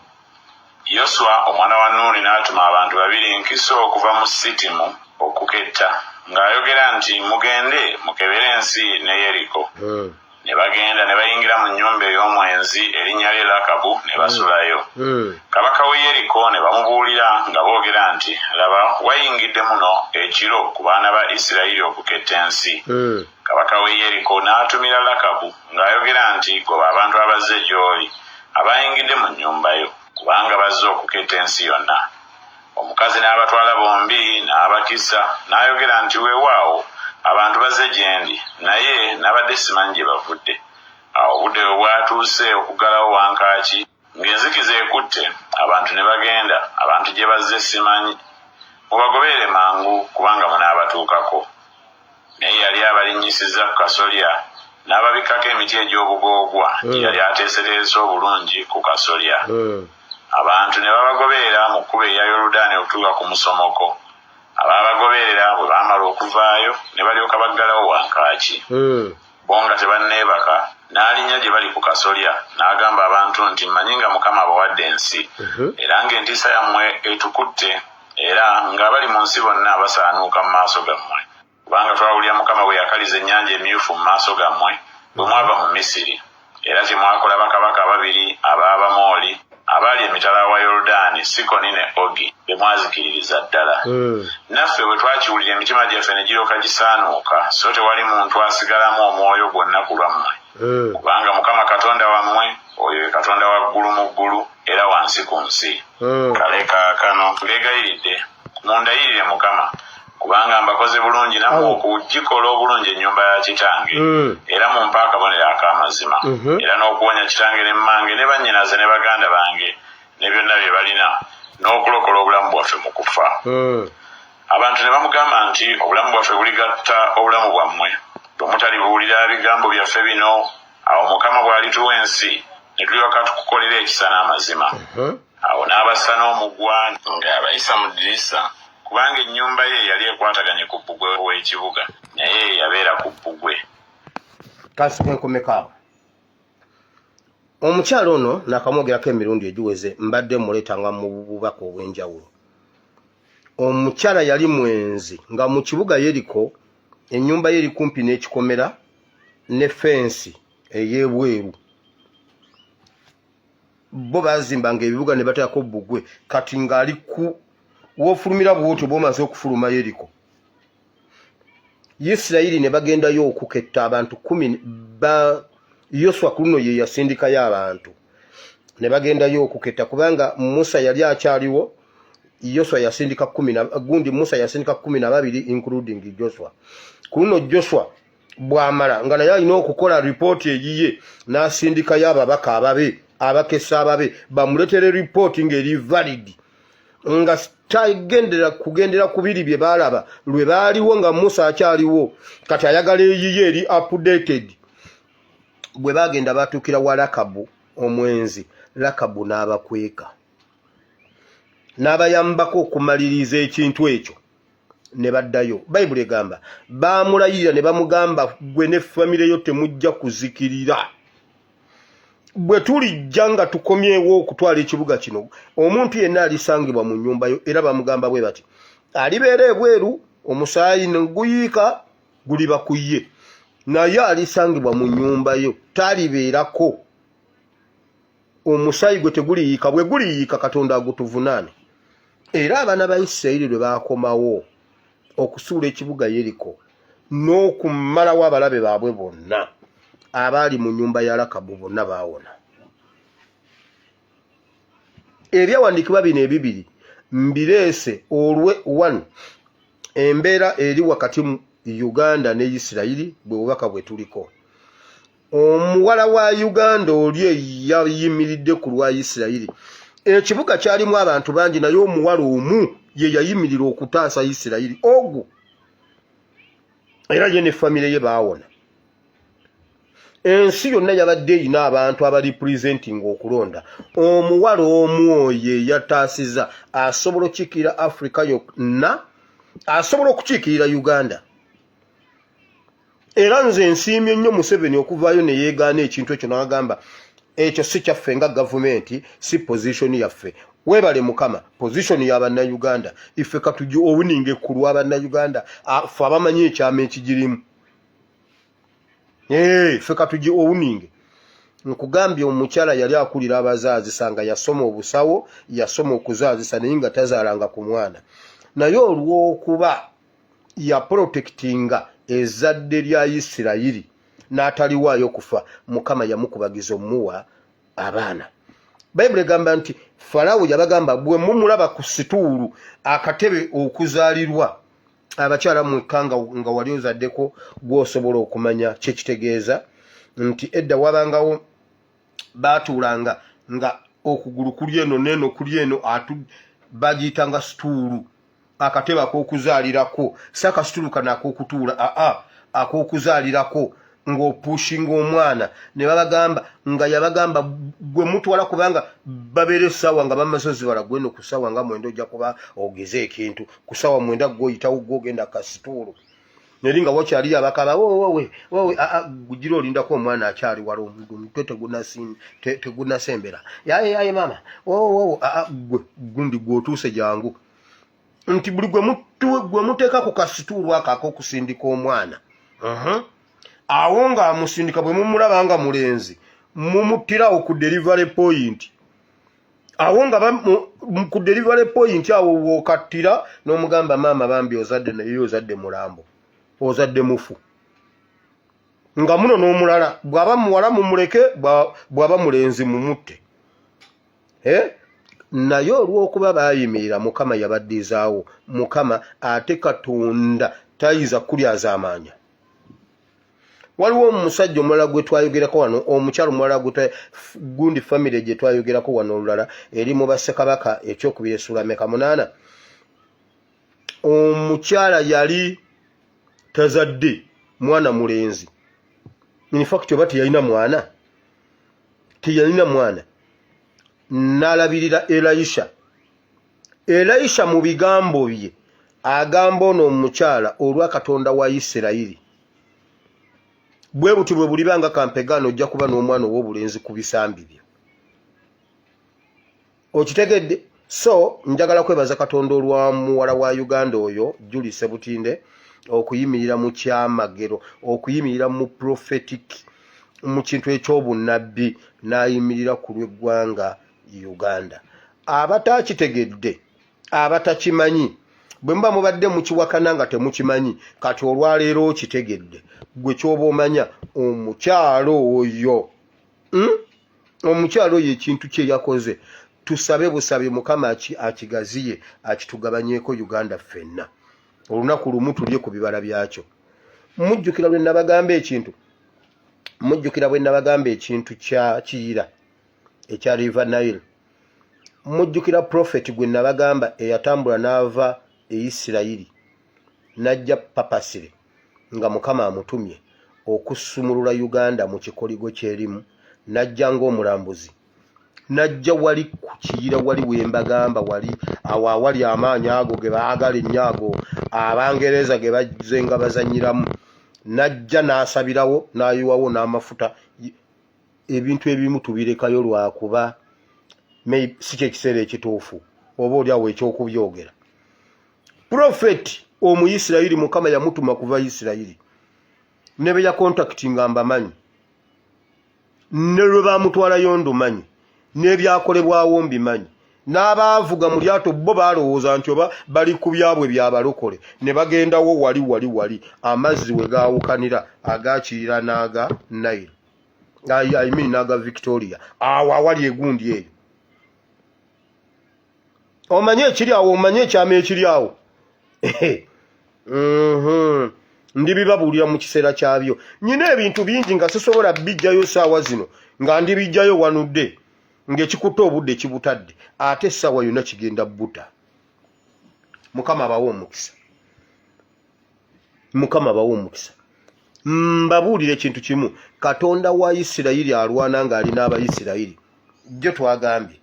Speaker 11: Yoswa omwana wa Nuuni n'atuma abantu babiri nkiso okuva mu Sitimu okuketta ng'ayogera nti mugende mukebere ensi ne Yeriko hmm. Ne bagenda ne bayingira mu nnyumba ey'omwenzi erinnya lye Lakabu ne basulayo. Hmm. Kabaka w'e Yeriko ne bamubuulira nga boogera nti, Laba, wayingidde muno ekiro ku baana ba Isirayiri okuketta ensi. Hmm. Kabaka w'e Yeriko n'atumira Lakabu ng'ayogera nti, Goba abantu abazze gy'oli, abayingidde mu nnyumba yo. kubanga bazze okuketta ensi yonna. Omukazi n'abatwala bombi, n'abakisa, n'ayogera nti, Weewaawo, abantu bazze gye ndi, naye nabadde simanyi gye bavudde. Awo obudde bwe bwatuuse okuggalawo wankaaki, ng'enzikiza ekutte, abantu ne bagenda, abantu gye bazze simanyi. Mubagoberere mangu, kubanga munaabatuukako. Naye yali abalinnyisizza ku kasolya, n'ababikkako emiti egy'obugoogwa gye yali ateeseteese obulungi ku kasolya. Abantu ne babagoberera mu kkubo erya Yoludaani okutuuka ku musomoko. Abaabagoberera bwe baamala okuvaayo, ne balyoka baggalawo wankaaki. Bo nga tebanneebaka, n'alinnya gye bali ku kasolya, n'agamba abantu nti, Mmanyi nga Mukama abawadde ensi, era ng'entiisa yammwe etukutte, era ng'abali mu nsi bonna basaanuuka mu maaso gammwe. Kubanga twawulira Mukama bwe yakaliza Ennyanja Emyufu mu maaso gammwe, bwe mwava mu Misiri. Era kye mwakola bakabaka ababiri ab'Abamooli abaali emitala wa Yoludaani, Sikoni ne Ogi, be mwazikiririza ddala. Naffe bwe twakiwulira emitima gyaffe ne giryoka gisaanuuka, so tewali muntu asigalamu omwoyo gwonna ku lwammwe. Kubanga Mukama Katonda wammwe, oyo ye Katonda waggulu mu ggulu era wansi ku nsi. Kale kaakano mbeegayiridde, mundayirire Mukama, kubanga mbakoze bulungi nammwe okugikola obulungi ennyumba ya kitange, era mumpe akabonero ak'amazima, era n'okuwonya kitange ne mmange ne bannyinaze ne baganda bange ne byonna bye balina, n'okulokola obulamu bwaffe mu kufa. Abantu ne bamugamba nti, Obulamu bwaffe buligatta obulamu bwammwe, bwe mutalibuulira bigambo byaffe bino. Awo Mukama bw'alituwa ensi, ne tulyoka tukukolera ekisa n'amazima. Awo n'abassa n'omugwa ng'abayisa mu ddirisa, kubanga ennyumba ye yali ekwataganye ku bbugwe w'ekibuga, naye ye yabeera ku bbugwe.
Speaker 1: Kansooke nkomeko awo. Omukyala ono nakamwogerako emirundi egiweze, mbadde muleetanga mu bubaka obw'enjawulo. Omukyala yali mwenzi nga mu kibuga Yeriko, ennyumba ye eri kumpi n'ekikomera ne fensi ey'ebweru. Bo bazimbanga ebibuga ne bateekako bbugwe, kati ng'ali ku w'ofulumira bw'otyo bw'omaze okufuluma Yeriko. Isirayiri ne bagendayo okuketta abantu kumi ba Yoswa ku luno ye yasindikayo abantu ne bagendayo okuketta, kubanga Musa yali akyaliwo. Yoswa yasindika kumi na gundi, Musa yasindika 12 including Joshua. Ku luno Joshua bw'amala nga naye alina okukola ripooti eyiye, n'asindikayo ababaka ababe, abakesa ababe, bamuletere ripooti ng'eri valid, nga tagendera kugendera ku biri bye baalaba lwe baaliwo nga Musa akyaliwo. Kati ayagala eyiye eri updated. Bwe baagenda batuukira wa Lakabu omwenzi, Lakabu n'abakweka n'abayambako okumaliriza ekintu ekyo ne baddayo. Bayibuli egamba baamulayirira ne bamugamba, gwe ne famire yo temujja kuzikirira bwe tulijja nga tukomyewo okutwala ekibuga kino. Omuntu yenna alisangibwa mu nnyumba yo, era bamugamba bwe bati, alibeera ebweru omusaayi ne guyiika guliba ku ye, naye alisangibwa mu nnyumba yo talibeerako, omusaayi gwe teguliyiika, bwe guliyiika Katonda agutuvunaane. Era abaana ba Isirayiri lwe baakomawo okusuula ekibuga Yeriko n'okumalawo abalabe baabwe bonna, abaali mu nnyumba ya Lakabu bonna baawona. Ebyawandiikibwa bino ebibiri mbireese olwe 1 embeera eri wakati mu Uganda ne Isirayiri, bwe bubaka bwe tuliko. Omuwala wa Uganda oli eyayimiridde ku lwa Isirayiri, ekibuga kyalimu abantu bangi, naye omuwala omu ye yayimirira okutaasa Isirayiri ogwo, era ye ne famire ye baawona. Ensi yonna yabadde erina abantu abalipurezentinga okulonda, omuwala omu oyo eyataasiza asobola okukiikirira Afrika yonna, asobola okukiikirira Uganda. Era nze nsiimye nnyo Museveni okuvaayo ne yeegaana ekintu ekyo n'agamba ekyo si kyaffe nga gavumenti, si position yaffe. Weebale Mukama, position ya Bannayuganda, ife katugi owuninga ku lwa Bannayuganda, ffe abamanyi ekyama ekigirimu, ffe katugi owuninge. Nkugambye, omukyala yali akulira abazaazisa, nga yasoma obusawo, yasoma okuzaazisa, naye nga tazaalanga ku mwana, naye olw'okuba yaprotectinga ezzadde lya Isirayiri n'ataliwaayo kufa, Mukama yamukubagiza omuwa abaana. Bayibuli egamba nti Falawo yabagamba, bwe mumulaba ku situulu akatebe okuzaalirwa abakyala mwekka nga wali ozaddeko, gwosobola okumanya kyekitegeeza nti edda wabangawo baatuulanga nga okugulu kuli eno neeno kuli eno, bagiyitanga situulu, akatebe ak'okuzaalirako, si akasituulu kano ak'okutuula, aa, ak'okuzaalirako ng'opushinga omwana. Ne babagamba nga yabagamba gwe mutwala, kubanga babeera essaawa nga bamaze ozibala, gweno ku ssaawa nga 9 ojja kuba ogeze ekintu, ku ssaawa 9 gwoyitawo, gwogenda kasituulu. Neri nga wakyaliyo abakaba, wowe wowe, gugira olindako omwana akyali wala, omutwe tegunasembera, yaye yaye mama, wowe wowe, gwe gundi gwotuuse jangu. Nti buli gwe muteeka ku kasituulu ako ak'okusindika omwana, awo ng'amusindika, bwe mumulaba nga mulenzi, mumuttirawo ku delivery point. Awo nga ku delivery point awo wookattira n'omugamba, maama bambi ozadde, naye ozadde mulambo, ozadde mufu. Nga muno n'omulala, bw'aba muwala mumuleke, bw'aba mulenzi mumutte. Eh? Naye olw'okuba baayimirira, Mukama yabaddizaawo. Mukama ate Katonda tayinza kulyaza amaanya. Waliwo omusajja omulala gwe twayogerako wano, omukyalo omulala gundi famire gye twayogerako wano olulala, eri mu Bassekabaka ekyokubiri essuula meka? 8. Omukyala yali tazadde mwana mulenzi, infact oba teyalina mwana, teyalina mwana, n'alabirira Elisha. Elisha mu bigambo bye agamba ono omukyala, olwa Katonda wa Isirayiri, bwe buti bwe buliba nga kampegaano, ojja kuba n'omwana ow'obulenzi ku bisambi byo. Okitegedde? So njagala kwebaza Katonda olwa muwala wa Uganda oyo Julie Sebutinde okuyimirira mu kyamagero, okuyimirira mu prophetic, mu kintu ekyobunnabbi, n'ayimirira ku lw'eggwanga Uganda. Abatakitegedde, abatakimanyi, bwe muba mubadde mukiwakana nga temukimanyi, kati olwaleero okitegedde. Gwe kyoba omanya, omukyalo oyo, Omukyalo oyo ekintu kye yakoze, tusabe busabe Mukama akigaziye, akitugabanyeeko Uganda ffenna, olunaku lumu tulye ku bibala byakyo. Mujjukira lwe nabagamba ekintu, mujjukira bwe nabagamba ekintu kya Kiyira ekya River Nile? Mujjukira prophet gwe nabagamba eyatambula n'ava e Isirayiri n'ajja papasire nga Mukama amutumye okusumulula Uganda mu kikoligo kyerimu, n'ajja ng'omulambuzi, n'ajja wali ku Kiyira, wali wembagamba, wali awo awali amaanyi ago ge baagala ennyo, ago Abangereza ge bazze nga bazanyiramu, n'ajja n'asabirawo, n'ayiwawo n'amafuta. Ebintu ebimu tubirekayo lwakuba si kyekiseera ekituufu oba oli awo ekyokubyogera. Prophet Omuyisirayiri, Mukama yamutuma kuva Isirayiri, ne be yakontaktinga mbamanyi, ne lwe bamutwalayo ndumanyi, n'ebyakolebwawo mbimanyi, n'abaavuga mu lyato bo balowooza nti oba bali ku byabwe byabalokole, ne bagendawo wali wali wali amazzi we gaawukanira, agakirira n'aga Nile, I mean n'aga Victoria, awo awali egundi eyo. Omanye ekiri awo, omanye ekyama ekiri awo. Ndibibabuulira mu kiseera kyabyo. Nyina ebintu bingi nga sisobola bijjayo saawa zino, nga ndibijjayo wanudde ng'ekikutte obudde kibutadde, ate essaawa yonna kigenda buta. Mukama abawe omukisa, Mukama abawe omukisa. Mbabuulira ekintu kimu, Katonda wa Isirayiri alwana ng'alina Abayisirayiri. Jjo twagambye,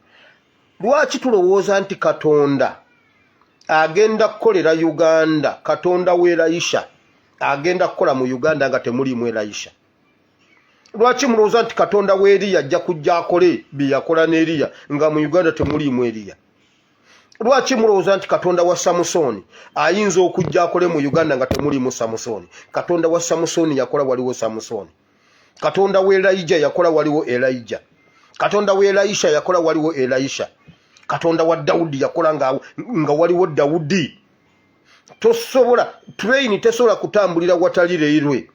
Speaker 1: lwaki tulowooza nti Katonda agenda kukolera Uganda, Katonda wa Elisha agenda kukola mu Uganda nga temuliimu Elisha? Lwaki mulowooza nti Katonda wa Eriya ajja kujja akole bye yakola ne Eriya nga mu Uganda temuliimu Eriya? Lwaki mulowooza nti Katonda wa Samusooni ayinza okujja akole mu Uganda nga temuliimu Samusooni? Katonda wa Samusooni yakola waliwo Samusooni. Katonda wa Elija yakola waliwo Elija. Katonda wa Elisha yakola waliwo Elisha. Katonda wa Dawudi yakola nga waliwo Dawudi. Tosobola, train tesobola kutambulira watali railway.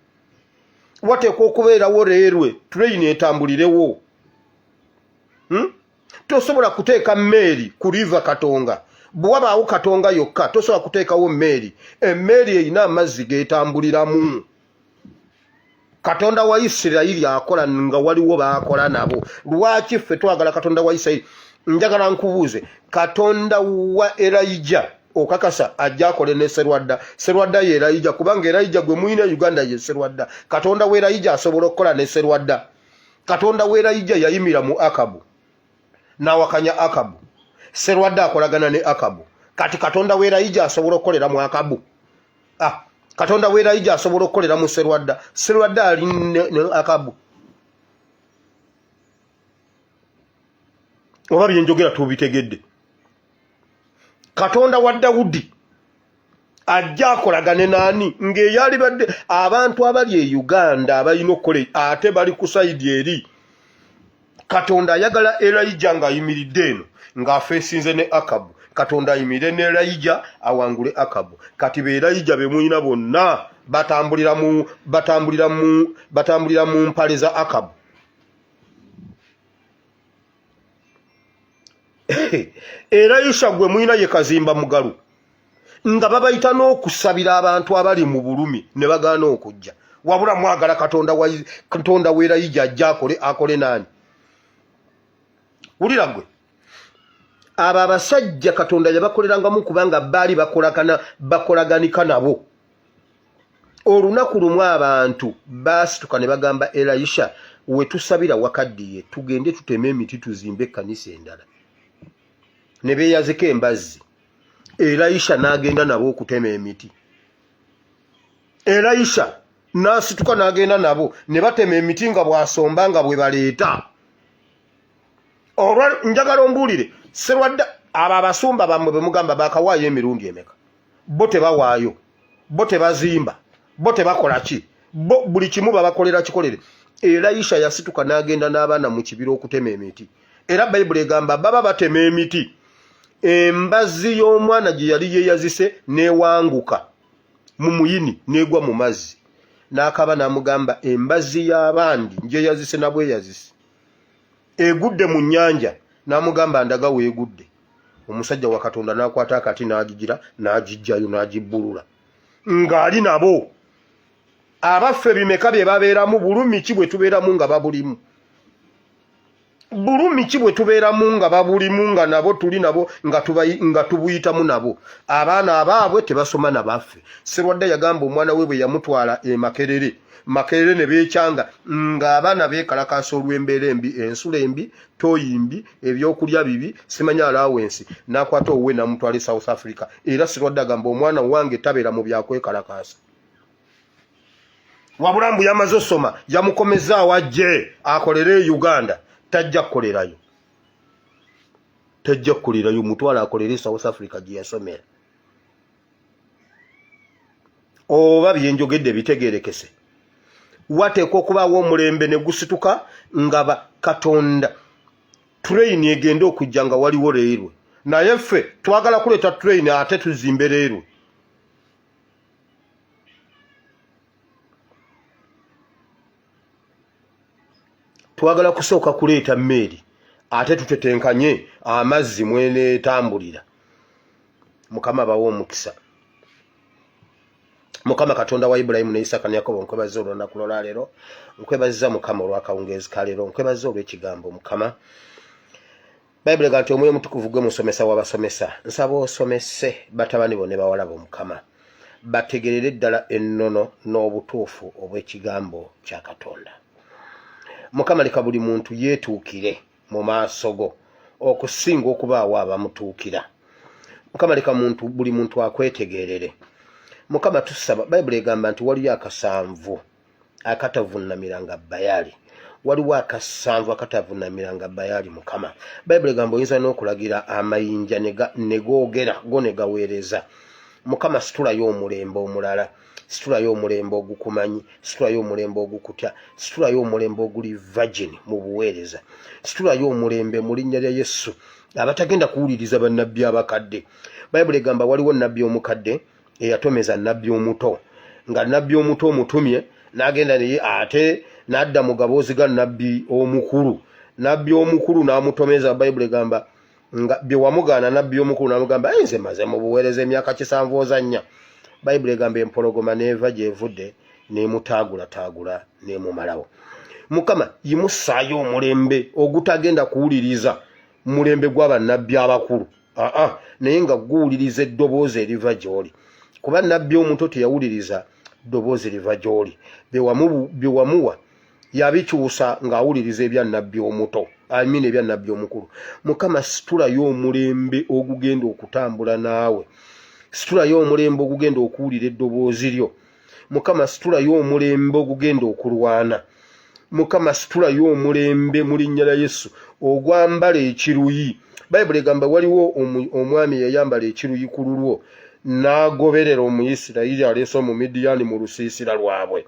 Speaker 1: Wateekwa okubeerawo railway train etambulirewo. Tosobola kuteeka mmeeri ku river Katonga. Bwe wabaawo Katonga yokka tosobola kuteekawo mmeeri. Emmeeri erina amazzi g'etambuliramu. Katonda wa Isirayiri akola nga waliwo baakola nabo. Lwaki ffe twagala Katonda wa Isirayiri? Njagala nkubuuze, Katonda wa Erayija okakasa ajja akole ne Serwadda? Serwadda ye Erayija, kubanga Erayija gwe mulina e Uganda ye Serwadda. Katonda wa Erayija asobola okukola ne Serwadda? Katonda wa Erayija yayimira mu Akabu n'awakanya Akabu. Serwadda akolagana ne Akabu. Kati Katonda wa Erayija asobola okukolera mu Akabu? Ah, Katonda wa Erayija asobola okukolera mu Serwadda? Serwadda ali ne Akabu. Oba byenjogera tubitegedde? Katonda wa Dawudi ajja akolagane naani ng'eyalibadde abantu abali e Uganda abalina okukola ate bali ku sayidi eri. Katonda ayagala Erayija ng'ayimiridde eno ng'afeesinze ne Akabu. Katonda ayimirire ne Erayija awangule Akabu. Kati be Erayija be mulina bonna batambulira mu batambulira mu batambulira mu mpale za Akabu. Erayisha gwe mulina ye Kazimba Mugalu, nga babayita n'okusabira abantu abali mu bulumi ne bagaana okujja. Wabula mwagala Katonda wa Katonda w'Erayija ajja akole akole naani? Wulira gwe, abo abasajja Katonda yabakolerangamu kubanga baali bakolagana bakolaganika nabo. Olunaku lumu abantu baasituka ne bagamba Elisha, we tusabira wakaddiye, tugende tuteme emiti tuzimbe ekkanisa endala. Ne beeyazika embazzi. Elisha n'agenda nabo okutema emiti. Elisha n'asituka n'agenda nabo ne batema emiti nga bw'asomba nga bwe baleeta. Olwa njagala ombuulire, Serwadda, abo abasumba bammwe be mugamba baakawaayo emirundi emeka? Bo tebawaayo, bo tebazimba, bo tebakola ki, bo buli kimu babakolera kikolere. Elisha yasituka n'agenda n'abaana mu kibira okutema emiti. Era Bayibuli egamba baba batema emiti, embazzi y'omwana gye yali yeeyazise n'ewanguka mu muyini n'egwa mu mazzi. N'akaaba n'amugamba, embazzi y'abandi ngyeyazise na bweyazise, egudde mu nnyanja. N'amugamba, ndaga weegudde. Omusajja wa Katonda n'akwata akati n'agigira n'agiggyayo n'agibbulula ng'ali nabo. Abaffe bimeka bye babeeramu? Bulumi ki bwe tubeeramu nga babulimu? Bulumi ki bwe tubeeramu nga babulimu, nga nabo tuli nabo, nga tubuyitamu nabo? Abaana abaabwe tebasoma na baffe. Serwadda yagamba omwana we bwe yamutwala e Makerere, Makerere ne beekyanga ng'abaana beekalakaasa olw'embeera embi, ensula embi, tooyi mbi, ebyokulya bibi, simanya alawensi. N'akwata owuwe n'amutwala e South Africa. Era Serwadda agamba omwana wange tabeera mu byakwekalakaasa. Wabula mbu yamaze osoma, yamukomezaawo ajje akolere e Uganda. Tajja kukolerayo, tajja kukolerayo, mutwala akolere e South Africa gye yasomera. Oba byenjogedde bitegerekese? Wateekwa okubaawo omulembe ne gusituka nga ba Katonda train egenda okujja nga waliwo reerwe, naye ffe twagala kuleeta train ate tuzimbe reerwe. Twagala kusooka kuleeta mmeeri ate tutetenkanye amazzi mweneetambulira. Mukama bawe omukisa. Mukama Katonda wa Ibulayimu ne Isaaka ne Yakobo, nkwebazza olunaku lwolwaleero, nkwebazza Mukama olw'akawungeezi ka leero, nkwebazza olw'ekigambo. Mukama, Bayibuli ega nti Omwoyo Omutukuvu gwe musomesa w'abasomesa. Nsaba osomese batabani bo ne bawala bo, Mukama, bategerere ddala ennono n'obutuufu obw'ekigambo kya Katonda. Mukama, leka buli muntu yeetuukire mu maaso go okusinga okubaawo abamutuukira. Mukama, leka muntu buli muntu akwetegerere. Mukama, tusaba, Bayibuli egamba nti waliyo akasanvu akatavunamiranga Bayali, waliwo akasanvu akatavunamiranga Bayali. Mukama, Bayibuli egamba oyinza n'okulagira amayinja ne googera go ne gaweereza. Mukama, situlayo omulembe omulala, situlayo omulembe ogukumanyi, situlayo omulembe ogukutya, situlayo omulembe oguli virgin mu buweereza, situlayo omulembe mu linnya lya Yesu abatagenda kuwuliriza bannabbi abakadde. Bayibuli egamba waliwo nnabbi omukadde eyatomeza nnabbi omuto, nga nnabbi omuto omutumye n'agenda naye ate n'adda mu gaboozi ga nnabbi omukulu. Nabbi omukulu n'amutomeza. Bayibuli egamba nga bye wamugaana nabbi omukulu n'amugamba, nze maze mu buweereza emyaka 70 ozannya. Bayibuli egamba empologoma n'eva gy'evudde n'emutaagulataagula n'emumalawo. Mukama, yimusaayo omulembe ogutagenda kuwuliriza mulembe gw'abannabbi abakulu, aa, naye nga guwuliriza eddoboozi eriva gy'oli, kuba nabbi omuto teyawuliriza ddoboozi liva gy'oli. Bye wamuwa yabikyusa ng'awuliriza ebya nabbi omuto, I mean ebya nabbi omukulu. Mukama, situlayo omulembe ogugenda okutambula naawe. Situlayo omulembe ogugenda okuwulira eddoboozi lyo. Mukama, situlayo omulembe ogugenda okulwana. Mukama, situlayo omulembe mu linnya lya Yesu ogwambala ekiruyi. Bayibuli egamba waliwo omwami eyayambala ekiruyi ku lulwo n'agoberera Omuyisirayiri aleese Omumidiyaani mu lusiisira lwabwe.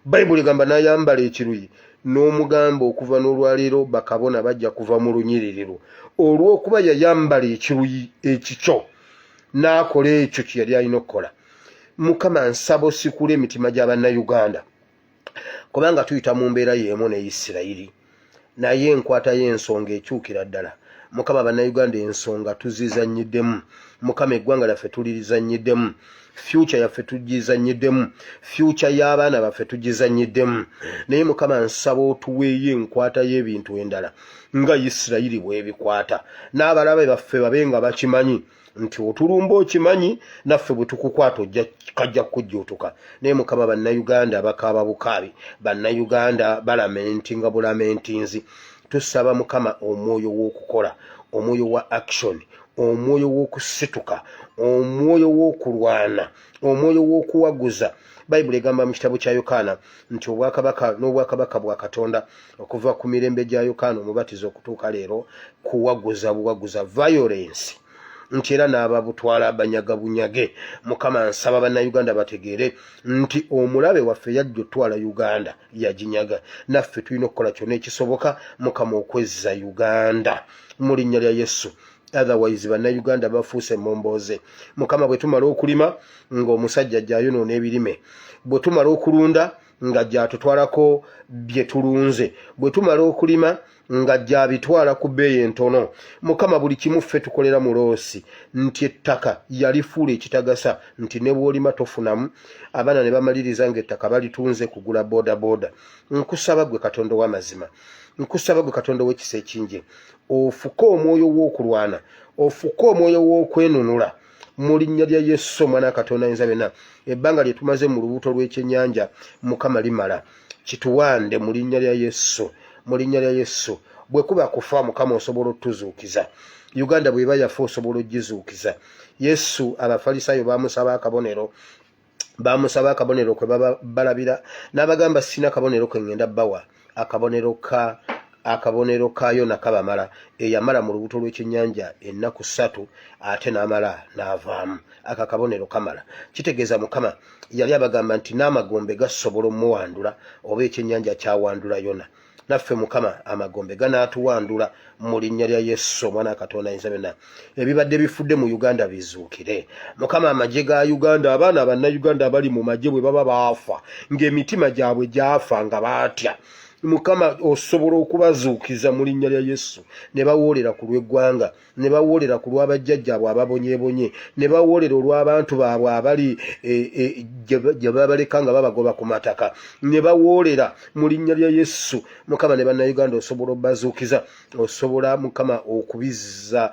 Speaker 1: Bayibuli egamba n'ayambala ekiruyi n'omugamba, okuva n'olwaleero bakabona bajja kuva mu lunyiriri lwo, olw'okuba yayambala ekiruyi ekikyo n'akola ekyo kye yali alina okukola. Mukama, nsaba osikula emitima gy'Abannayuganda, kubanga tuyita mu mbeera y'emu ne Isirayiri, naye enkwata y'ensonga ekyukira ddala. Mukama, Bannayuganda ensonga tuzizannyiddemu. Mukama, eggwanga lyaffe tulirizannyiddemu, future yaffe tugizannyiddemu, future y'abaana baffe tugizannyiddemu. Naye Mukama, nsaba otuweeyo enkwata y'ebintu endala nga Isirayiri bw'ebikwata, n'abalabe baffe babe nga bakimanyi nti otulumba okimanyi, naffe bwe tukukwata ojja kajja kukujjuutuka. Naye Mukama, Bannayuganda bakaaba bukaabi, Bannayuganda balamentinga bulamentinzi. Tusaba Mukama omwoyo w'okukola, omwoyo wa action, omwoyo w'okusituka, omwoyo w'okulwana, omwoyo w'okuwaguza. Bayibuli egamba mu kitabo kya Yokaana nti obwakabaka n'obwakabaka bwa Katonda okuva ku mirembe gya Yokaana Omubatiza okutuuka leero kuwaguza buwaguza, violence, nti era n'ababutwala banyaga bunyage. Mukama, nsaba Bannayuganda bategeere nti omulabe waffe yajja otwala Uganda, yaginyaga. Naffe tulina okukola kyonna ekisoboka, Mukama, okwezza Uganda mu linnya lya Yesu. Otherwise Bannayuganda bafuuse mombooze. Mukama, bwe tumala okulima ng'omusajja ajjayonoona ebirime, bwe tumala okulunda nga gyatutwalako bye tulunze, bwe tumala okulima nga gyabitwala ku bbeeyi entono. Mukama, buli kimu ffe tukolera mu loss, nti ettaka yalifuula ekitagasa, nti ne bw'olima tofunamu. Abaana ne bamaliriza ng'ettaka balitunze kugula boodabooda. Nkusaba gwe Katonda ow'amazima, nkusaba gwe Katonda ow'ekisa ekingi, ofuke omwoyo w'okulwana, ofuke omwoyo w'okwenunula mu linnya lya Yesu Omwana wa Katonda ayinza byonna. Ebbanga lye tumaze mu lubuto lw'ekyennyanja, Mukama, limala. Kituwande mu linnya lya Yesu, mu linnya lya Yesu. Bwe kuba kufa, Mukama, osobola otuzuukiza. Uganda bw'eba yafa, osobola ogizuukiza. Yesu, Abafalisaayo bamusaba akabonero, bamusaba akabonero kwe baba balabira, n'abagamba, sina kabonero ke ŋŋenda bawa. Akabonero ka Yona kabamala, eyamala mu lubuto lw'ekyennyanja ennaku 3 ate n'amala n'avaamu. Aka kabonero kamala. Kitegeeza Mukama yali abagamba nti n'amagombe gasobola omuwandula, oba ekyennyanja kyawandula Yona. Naffe Mukama, amagombe ganaatuwandula mu linnya lya Yesu Omwana wa Katonda ayinza byonna. Ebibadde bifudde mu Uganda bizuukire, Mukama. Amagye ga Uganda, abaana Abannayuganda abali mu magye bwe baba baafa ng'emitima gyabwe gyafa nga baatya, Mukama, osobola okubazuukiza mu linnya lya Yesu, ne bawoolera ku lw'eggwanga, ne bawoolera ku lw'abajjajjaabwe ababonyebonye, ne bawoolera olw'abantu baabwe abali gye babaleka nga babagoba ku mataka, ne bawoolera mu linnya lya Yesu. Mukama, ne Bannayuganda osobola obbazuukiza. Osobola, Mukama, okubizza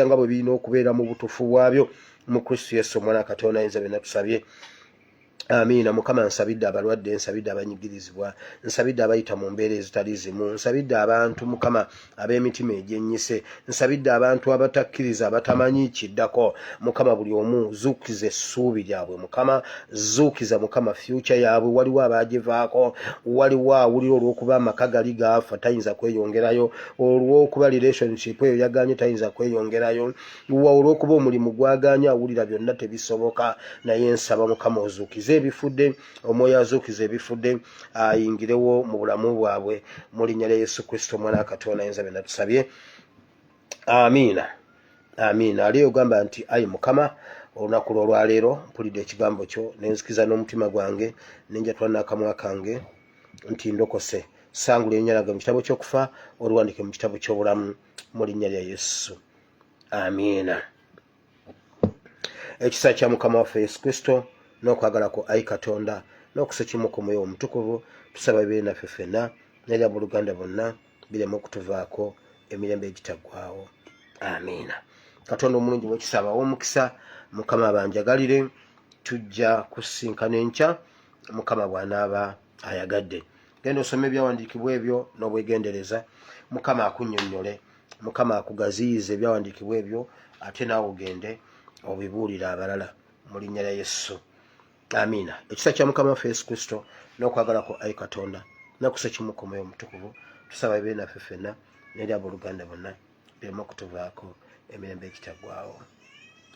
Speaker 1: nga bwe birina okubeera mu butuufu bwabyo. Mu Kristo Yesu Omwana wa Katonda ayinza byonna tusabye, amiina. Mukama, nsabidde abalwadde, nsabidde abanyigirizibwa, nsabidde abayita mu mbeera ezitali zimu, nsabidde abantu, Mukama, ab'emitima egyennyise, nsabidde abantu abatakkiriza, abatamanyi kiddako. Mukama, buli omu zuukiza essuubi lyabwe. Mukama, zuukiza, Mukama, future yaabwe. Waliwo abagivaako, waliwo awulira olw'okuba amaka gali gaafa tayinza kweyongerayo, olw'okuba relationship eyo yaganye tayinza kweyongerayo, wa olw'okuba omulimu gwaganye, awulira byonna tebisoboka. Naye nsaba, Mukama, ozuukize ebifudde, omwoyo azuukiza ebifudde ayingirewo mu bulamu bwabwe. Mu linnya lya Yesu Kristo Omwana wa Katonda ayinza byonna tusabye, amiina, amiina. Ali ogamba nti, ayi Mukama, olunaku lwolwaleero mpulidde ekigambo kyo, nenzikiriza n'omutima gwange, nenjatula n'akamwa kange nti ndokose. Sangula erinnya lyange mu kitabo ky'okufa, oliwandike mu kitabo ky'obulamu, mu linnya lya Yesu, amiina. Ekisa kya Mukama waffe Yesu Kristo n'okwagala ku ayi Katonda n'okusa ekimu ku Mwoyo Omutukuvu tusaba bibeere naffe ffenna n'eri abooluganda bonna, bireme okutuvaako emirembe egitaggwaawo. Amiina. Katonda omulungi wekisa abawe omukisa. Mukama abanjagalire. Tujja kusisinkana enkya, Mukama bw'anaaba ayagadde. Genda osome ebyawandiikibwa ebyo n'obwegendereza. Mukama akunnyonnyole, Mukama akugaziyize ebyawandiikibwa ebyo, ate naawe ogende obibuulire abalala mu linnya lya Yesu. Amiina. Ekisa kya Mukama waffe Yesu Kristo n'okwagala ku ayi Katonda n'okusa ekimu ku Mwoyo Omutukuvu tusaba bibeere naffe ffenna n'eri abooluganda bonna, bireme okutuvaako emirembe egitaggwaawo.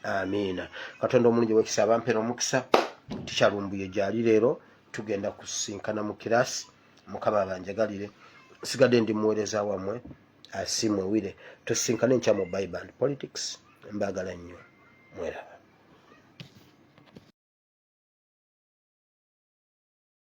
Speaker 1: Amiina. Katonda omulungi wekisa abampera omukisa. Tikyalumbuye gyali leero, tugenda kusisinkana mu kirasi. Mukama abanjagalire. Sigadde ndi muweereza wammwe Asiimwe Wire. Tusisinkane enkya mu Bible and Politics. Mbaagala nnyo, mweraba.